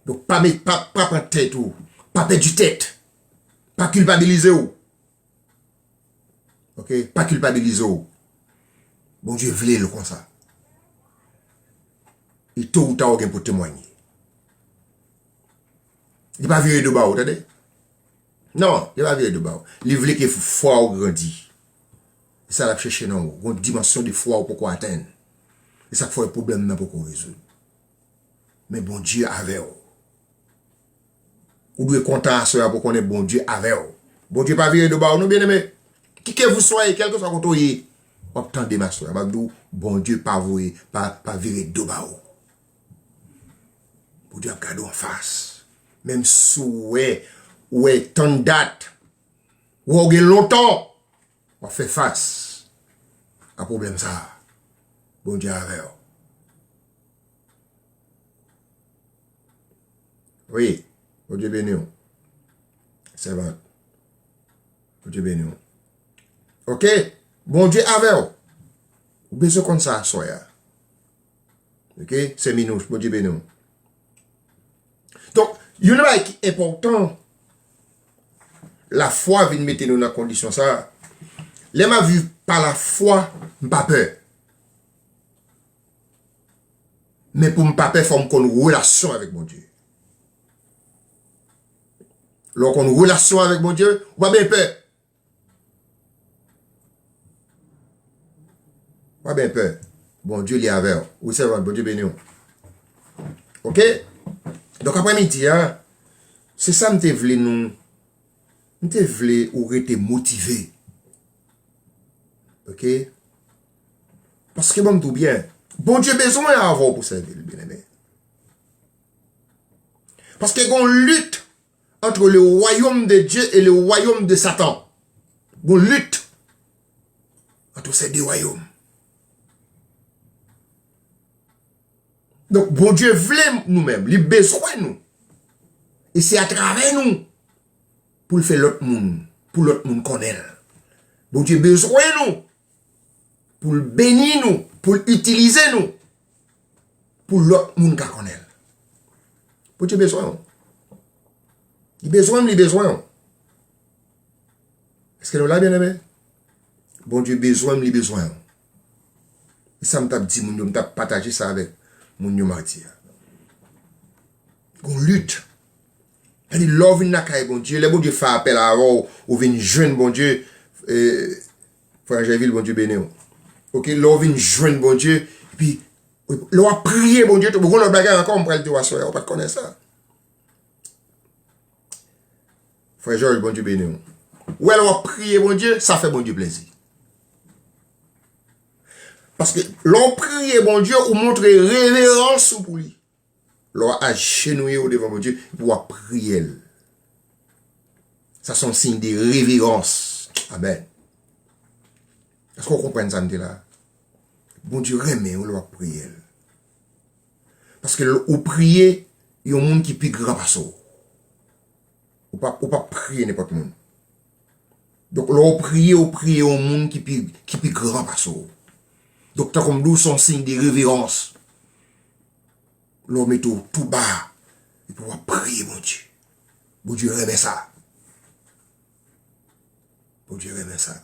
Donk, pa met, pa, pa pran tèt ou. Pa pèdi tèt. Pa kilpabilize w. Oke? Pa kilpabilize w. Bondye vle l konsa. E to ou ta w gen pou temwanye. Li pa vire do ba w, tande? Non, li pa vire do ba w. Li vle ke fwa w grandi. E sa l ap chèche nan ou. Gon dimansyon de fwa ou poko atenn. E sa k fè pwoblèm nan poko rezoud. Men Bondye avè w. Ou dwe kontan aswè a pou konnen Bondye avè w. Bondye pa vire do ba w non, byeneme. Qui que vous soyez, kèlkeswa kote w ye, w ap tande m aswè a. M ap di w, Bondye pa voye, pa, pa vire do ba w. Bondye ap gade w anfas. Menm si w wè, w wè tann dat, w wè w gen lontan, w ap fè fas a pwoblèm sa a. Bondye avè w. Wi, Bondye beni w. Sèvant. Bondye beni w. Oke? Bondye avè w. Ou bezwen konn sa aswè a. Oke? Sè Minouch, Bondye beni w. Donk, youn nan bagay ki enpòtan, lafwa vin mete nou nan kondisyon sa a. Lè m ap viv pa lafwa, m pa pè. Men pou m pa pè, fò m konn relasyon avèk Bondye. Lè w konn relasyon avèk Bondye, ou pa byen pè. Pa byen pè. Bondye li avè w. Wi, sèvant, Bondye beni w. Oke? Donk, aprè midi a, se sa m te vle nou, m te vle ou rete motive. Oke? Paske ban m di w byen, Bondye bezwen avè w pou sèvi l, byeneme. Paske gon lit entre le royaume de Dieu et le royaume de Satan. Gon lit entre ces deux royaumes. Donk, Bondye vle nou menm, li bezwen nou. E se atravè nou pou l fè lòt moun, pou lòt moun konnen l. Bondye bezwen nou pou l beni nou, pou l itilize nou, pou lòt moun ka konnen l. Bondye bezwen w. Li bezwen m, li bezwen w. Èske nou la, byeneme? Bondye bezwen m, li bezwen w. E sa m t ap di moun yo, m t ap pataje sa avèk moun yo madi a. Gon lit. Sa di, lè w vin lakay Bondye, lè Bondye fè apèl avè w, ou vin jwenn Bondye, eh, Frè Anjèvil, Bondye beni w. Oke, lè w vin jwenn Bondye, epi Lè w ap priye Bondye tou, bon, gon lòt bagay ankò m pral di w aswè a, ou pa t konnen sa. Frè George, Bondye beni w. Ou wè, lè w ap priye Bondye, sa fè Bondye plezi. Paske lè w priye Bondye, ou montre reverans ou pou li. Lè w ajenouye w devan Bondye, epi w ap priye l. Sa se yon siy de reverans. Amèn. Èske w konprann sa m di la? Bondye renmen w lè w ap priye l. Paske l, ou priye yon moun ki pi gran pase w. Ou pa, ou pa priye nenpòt moun. Donk, lè w priye, ou priye yon moun ki pi, ki pi gran pase w. Donk, tankou m di w, se yon siy de reverans. Lè w mete w tou ba, epi w ap priye Bondye. Bondye renmen sa. Bondye renmen sa.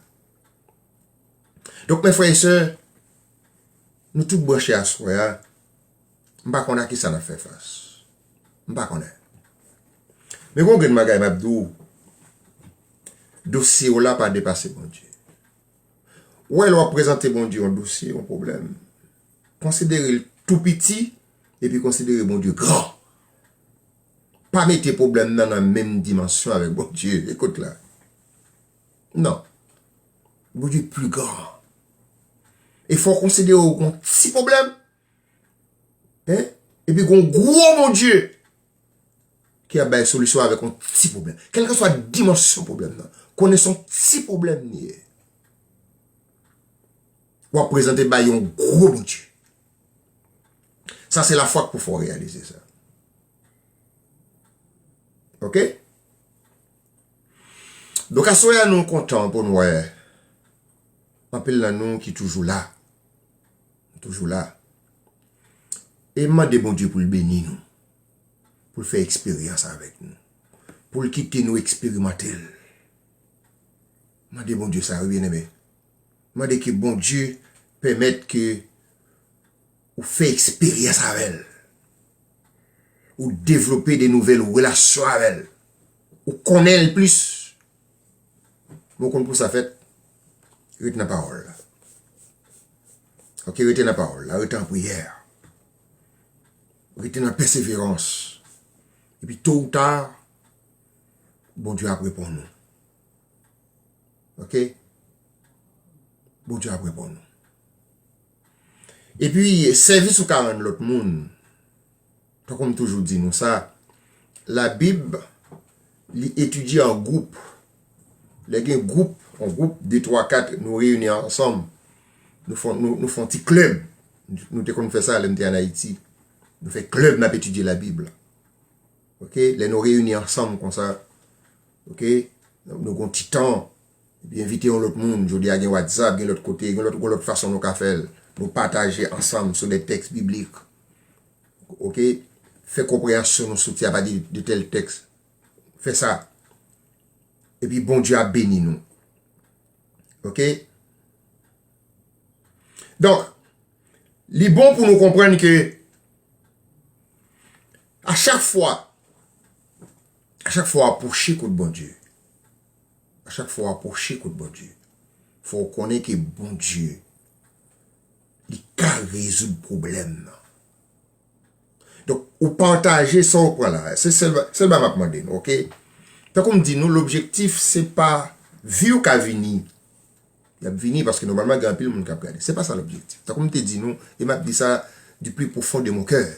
Donk, mes frères et sœurs, nou tout branche aswè a. M pa konn a kisa n ap fè fas. M pa konnen. Men gon grenn bagay m ap di w, dosye w la pa depase Bondye. Ou wè, lè w ap prezante Bondye yon dosye, yon pwoblèm, konsidere l tou piti, epi konsidere Bondye gran. Pa mete pwoblèm nan nan menm dimansyon avèk Bondye. Ekout la. Non. Bondye pi gran. E fò w konsidere w gon ti pwoblèm, en? Epi gon gwo Bondye ki ap bay solisyon avèk yon ti pwoblèm. Kèlkeswa dimansyon pwoblèm nan, konnen se yon ti pwoblèm li ye. W ap prezante bay yon gwo Bondye. Sa se lafwa k pou fè w reyalize sa. Oke? Donk, aswè a, nou kontan pou n wè anpil nan nou ki toujou la. Nou toujou la. E mande Bondye pou l beni nou. Pou l fè eksperyans avèk nou. Pou l kite nou eksperimante l. Mande Bondye sa, wi, byeneme. Mande ke Bondye pèmèt ke ou fè eksperyans avè l. Ou devlope de nouvèl relasyon avè l. Ou konnen l plis. Men w konn pou sa fèt, rete nan pawòl la. Oke, rete nan pawòl la, rete an priyè. Rete nan pèseverans. Epi to ou ta, Bondye ap reponn ou. Oke? Bondye ap reponn ou. Epi, sèvis ou ka rann lòt moun, tankou m toujou di nou sa, Labib, li etidye an gwoup. Lè gen gwoup, yon gwoup, de, twa, kat, nou reyini ansanm. Nou fè, nou, nou fè yon ti klèb. Nou te konn fè sa lè m te ann Ayiti. Nou fè klèb n ap etidye Labib la. Oke? Lè nou reyini ansanm konsa, oke? Nou, nou gon ti tan, epi envite yon lòt moun. Jodi a gen WhatsApp, gen lòt kote, gen lòt, gon lòt fason nou ka fè l. Nou pataje ansanm sou de tèks biblik. Oke? Fè konpreyansyon nou soti apati de tèl tèks. Fè sa. Epi Bondye ap beni nou. Oke? Donk, li bon pou nou konprann ke a chak fwa, a chak fwa w apwoche kot Bondye, a chak fwa w apwoche kot Bondye, fò w konnen ke Bondye, li ka rezoud pwoblèm nan. Donk, ou pataje sa w pran la. Se sèl, sèl bagay m ap mande nou, oke? Tankou m di nou, lobjektif, se pa vi w ka vini. Y ap vini, paske nòmalman, gen anpil moun k ap gade. Se pa sa lobjektif. Tankou m te di nou, e m ap di sa du plus profond de mon cœur.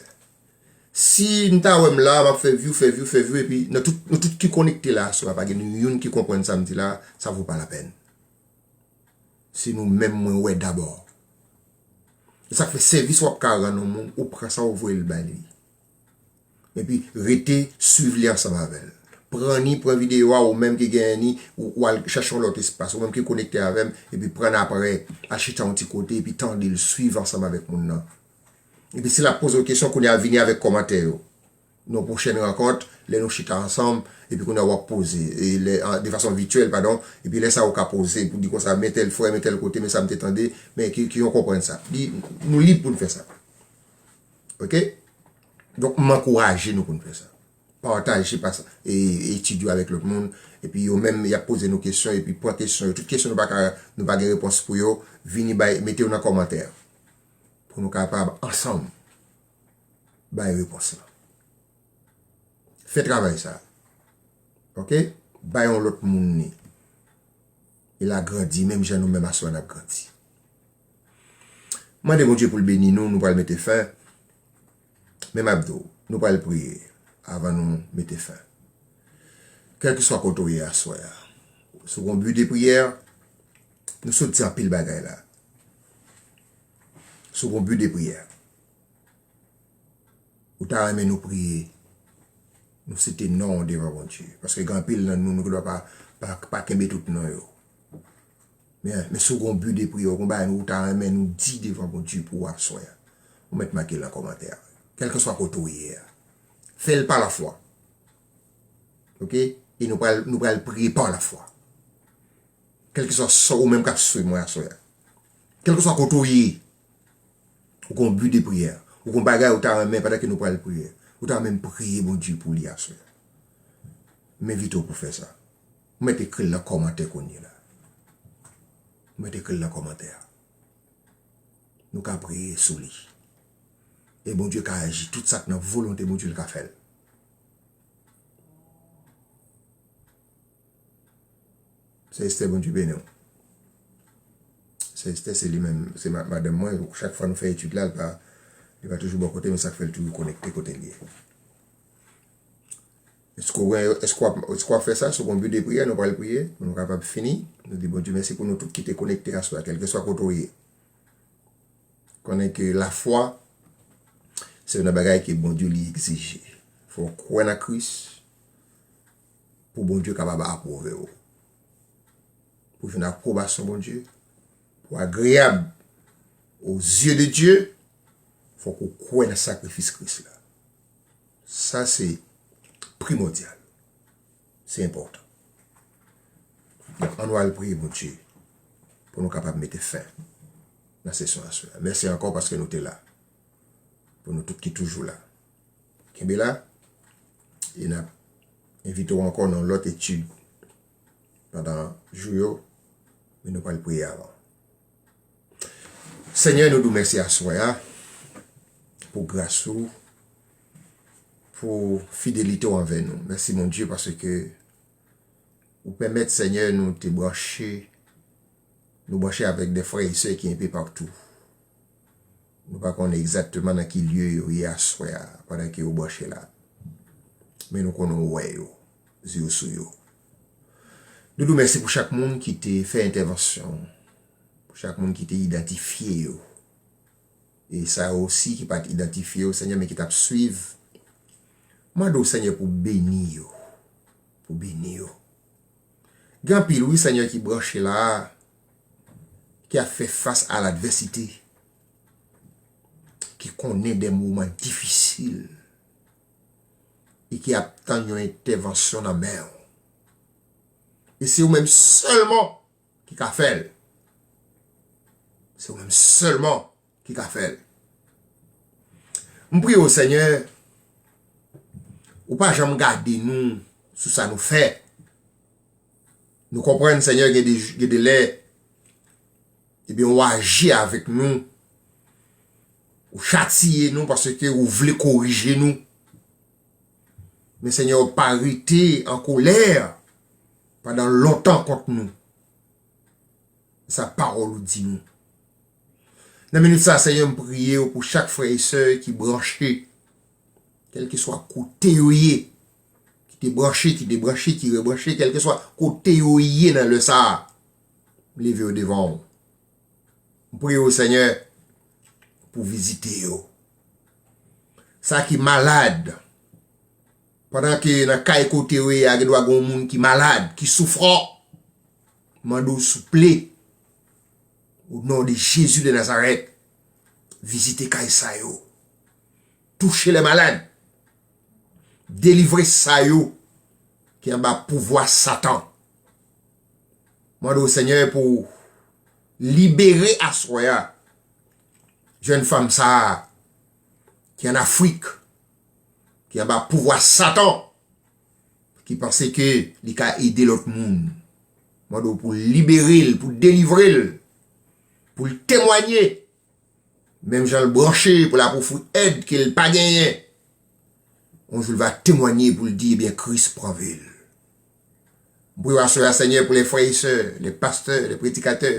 Si n ta wè m la, m ap fè vi w, fè vi w, fè vi w, epi nan tout, nou tout ki konekte la, aswè a, pa gen nou youn ki konprann sa m di la, ça vaut pas la peine. Se nou menm mwen wè dabò. E sa k fè sèvis w ap ka rann yon moun, ou pran sa ou voye l ba li. Epi rete swiv li ansanm avè l. Pran ni, pran videyo a, ou menm ki genyen ni, ou, ou al chache yon lòt espas, ou menm ki konekte avè m, epi pran n apre, al chita yon ti kote, epi tande l, swiv ansanm avèk moun nan. Epi si l ap poze w kesyon, kounye a vini avèk kòmantè yo. Nan pwochèn rankont, lè nou chita ansanm, epi kounye a w ap poze, e lè, an, de fason vityèl, padon, epi lè sa a ou ka poze pou di konsa, men tèl frè, men tèl kote, men sa m te tande, men ki, ki yon konprann sa. Li, nou lib pou n fè sa. Oke? Donk, m ankouraje nou pou n fè sa. Pataje pas, e, etid yo avèk lòt moun, epi yo menm, y ap poze nou kesyon, epi pran kesyon yo. Tout kesyon nou pa ka, nou pa gen repons pou yo, vini bay, mete yo nan kòmantè. pou nou kapab ansanm bay repons lan. Fè travay sa. Oke? Bay yon lòt moun li. E l a grandi, menm jan nou menm aswè n ap grandi. Mande Bondye pou l beni nou, nou pral mete fen. Men m ap di w, nou pral priye avan nou mete fen. Kèlkeswa kote w ye aswè a, si w gen yon bi de priyè, nou sot di anpil bagay la. Si w gen yon bi de priyè, ou ta renmen nou priye, nou site non w devan Bondye. Paske gen anpil nan nou, nou gendwa pa, pa, pa kenbe tout non yo. Men, men si w gen yon bi de priyè, w gen yon bagay nou, ou ta renmen nou di devan Bondye pou w aswè a, ou mèt make l nan kòmantè a. Kèlkeswa kote w ye a, fè l pa lafwa. Oke? E nou pral, nou pral priye pa lafwa. Kèlkeswa sa ou menm k ap swiv mwen aswè a. Kèlkeswa kote w ye, ou gen yon bi de priyè, ou gen yon bagay ou ta renmen pandan ke nou pral priye, ou ta renmen priye Bondye pou li aswè a. M envite w pou fè sa. Ou mèt ekri l nan kòmantè kounye a la. Ou mèt ekri l nan kòmantè a. Nou ka priye sou li. E Bondye ka aji. Tout sa k nan volonte Bondye, l ka fè l. Sè Estè, Bondye beni w. Sè Estè, se li menm, se ma-, madanm mwen. Chak fwa nou fè etid la, li pa, li pa toujou bò kote, men sa k fè l toujou konekte kote l ye. Èske w, èske w ap, èske w ap fè sa? Si w gen yon bi de priyè, nou pral priye, pou nou kapab fini. Nou di Bondye mèsi pou nou tout ki te konekte aswè a, kèlkeswa kote w ye. Konnen ke lafwa, se youn nan bagay ke Bondye li egzije. Fò w kwè nan Kris, pou Bondye kapab apwouve w. Pou jwenn apwobasyon Bondye, pou w agreyab aux yeux de Dieu, fòk ou kwè nan sakrifis Kris la. Sa se primòdyal. Se enpòtan. Donk, ann nou al priye Bondye pou nou kapab mete fen nan sesyon aswè a. Mèsi ankò paske nou te la. Pou nou tout ki toujou la, kenbe la. E n ap envite w ankò nan lòt etid pandan jou yo, men nou pral priye avan. Senyè, nou di w mèsi aswè a pou gras ou, pou fidelite w anvè nou. Mèsi, Bondye, paske ou pèmèt, Senyè, nou te branche, nou branche avèk de frè e sè ki enpe patou. Nou pa konnen egzakteman nan ki lye yo ye aswè a, pandan ke yo branche la. Men nou konnen w wè yo, zye w sou yo. Nou di w mèsi pou chak moun ki te fè entèvansyon, pou chak moun ki te idantifye yo. E sa yo osi ki pa t idantifye yo, Senyè, men ki t ap swiv. Mande w, Senyè, pou beni yo. Pou beni yo. Gen anpil, wi, Senyè, ki branche la a, ki ap fè fas a ladvèsite, ki konnen de moman difisil, e ki ap tann yon entèvansyon nan men w. E se ou menm sèlman ki ka fè l. Se ou menm sèlman ki ka fè l. M priye w, Senyè, ou pa janm gade nou sou sa nou fè. Nou konprann, Senyè, gen de, gen de lè, ebyen, ou aji avèk nou, ou chatiye nou paske ou vle korije nou. Men, Senyè, ou pa rete an kolè pandan lontan kont nou. Sa pawòl ou di nou. Nan minit sa, Senyè, m priye w pou chak frè e sè ki branche, kèlkeswa kote yo ye, ki te branche, ki debranche, ki rebranche, kèlkeswa kote yo ye nan lè sa a, m leve yo devan w. M priye w, Senyè, pou vizite yo. Sa ki malad, pandan ke nan kay kote yo ye a, gen dwa gen yon moun ki malad, ki soufran. Mande w souple, au nom de Jésus de Nazareth, vizite kay sa yo. Touche les malades. Delivre sa yo ki anba pouvwa Satan. Mande w, Senyè, pou libere aswè a jèn fanm sa a ki an Afrik, ki anba pouvwa Satan, ki panse ke li ka ede lòt moun. Mande w pou libere l, pou delivre l, pou l temwanye Menm jan l branche pou l ap ofri èd ke l pa genyen, yon jou l va temwanye pou l di, ebyen, Kris pran vi l. M priye w aswè a, Senyè, pou lè frè e sè, lè pastè, lè predikatè,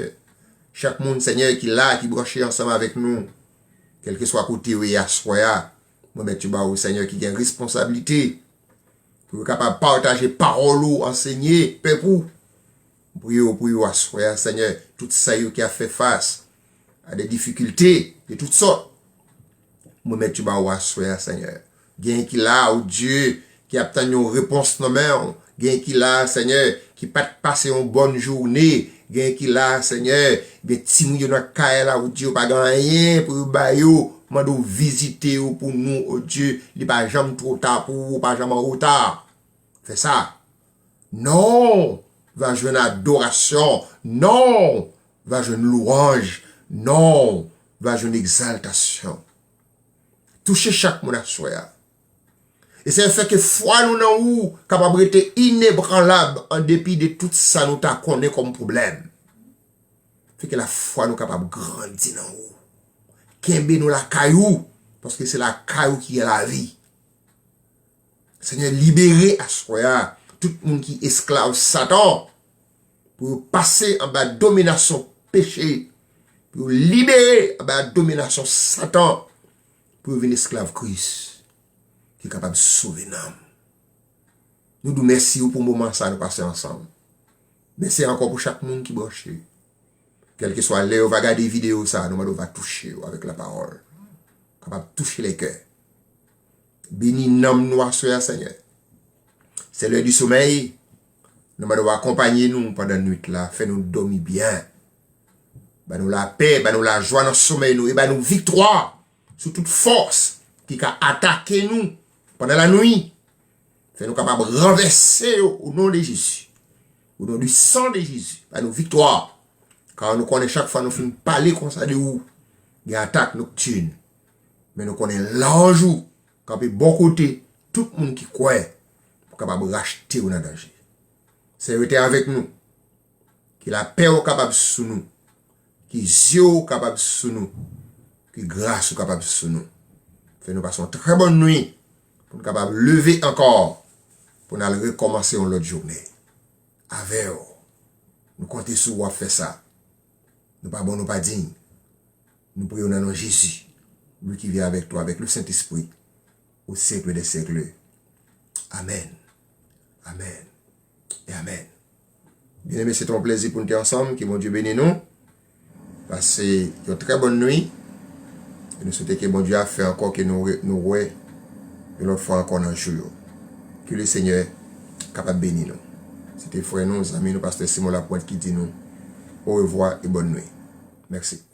chak moun, Senyè, ki la, ki branche ansanm avèk nou, kèlkeswa kote yo ye aswè a, mwen mèt yo ba ou, Senyè, ki gen responsablite, pou yo kapab pataje pawòl ou, ansenye pèp ou. M priye w, priye w aswè a, Senyè, tout sa yo ki ap fè fas a de difikilte de tout sòt, mwen mèt yo ba ou aswè a, Senyè. Gen ki la, o Dye, ki ap tann yon repons nan men w. Gen ki la, Senyè, ki pa t pase yon bòn jounen. Gen ki la, Senyè, gen timoun yo nan kay la, o Dye, yo pa gen anyen pou yo ba yo. Mande w vizite yo pou nou, o Dye. Li pa janm twò ta pou ou, ou pa janm an reta. Fè sa. Non, va jwenn adorasyon. Non, va jwenn lwanj. Non, va jwenn egzaltasyon. Touche chak moun aswè a. E Senyè, fè ke fwa nou nan ou kapab rete inebranlab an depi de tout sa nou ta konnen kòm pwoblèm. Fè ke lafwa nou kapab grandi nan ou. Kenbe nou lakay ou, paske se lakay ou ki gen lavi. Senyè, libere aswè a tout moun ki esklav Satan, pou yo pase anba dominasyon peche, pou yo libere anba dominasyon Satan, pou yo vin esklav Kris, ki kapab sove nanm. Nou di w mèsi pou moman sa nou pase ansanm. Mèsi ankò pou chak moun ki branche. Kèlkeswa lè yo va gade videyo sa, nou mande w va touche yo avèk lapawòl. Kapab touche lè kè. Beni nanm nou aswè a, Senyè. Se lè di somèy, nou mande w akonpanye nou pandan nwit la, fè nou dòmi byen. Ba nou lapè, ba nou lajwa nan somèy nou, e ba nou viktwa sou tout fòs ki ka atake nou pandan lanwit. Fè nou kapab ranvèse yo o non de Jezi. O non di san de Jezi, ba nou viktwa. Ka nou konnen chak fwa nou fin pale konsa de ou, gen atak noktin. Men nou konnen lanj ou kanpe bò kote tout moun ki kwè pou kapab rachte yo nan danje. Senyè, rete avèk nou. Ke lapè ou kapab sou nou. Ke zye ou kapab sou nou. Ke gras ou kapab sou nou. Fè nou pase yon trè bòn nwi pou nou kapab leve ankò pou n al rekòmanse yon lòt jounen avè w. Nou konte sou ou ap fè sa. Nou pa bon, nou pa diy. Nou priye w nan non Jezi, lui qui vit avec toi, avec le Saint-Esprit, au siècle des siècles. Amen. Amen. E amen. Byeneme, se te yon plezi pou n te ansanm. Ke Bondye beni nou. Pase yon trè bòn nwi. E nou swete ke Bondye ap fè ankò ke nou re-, nou wè yon lòt fwa ankò nan jou yo. Ke le Senyè kapab beni nou. Se te frè nou, zanmi nou, pastè Simon Lapointe ki di nou orevwa e bòn nwi. Mèsi.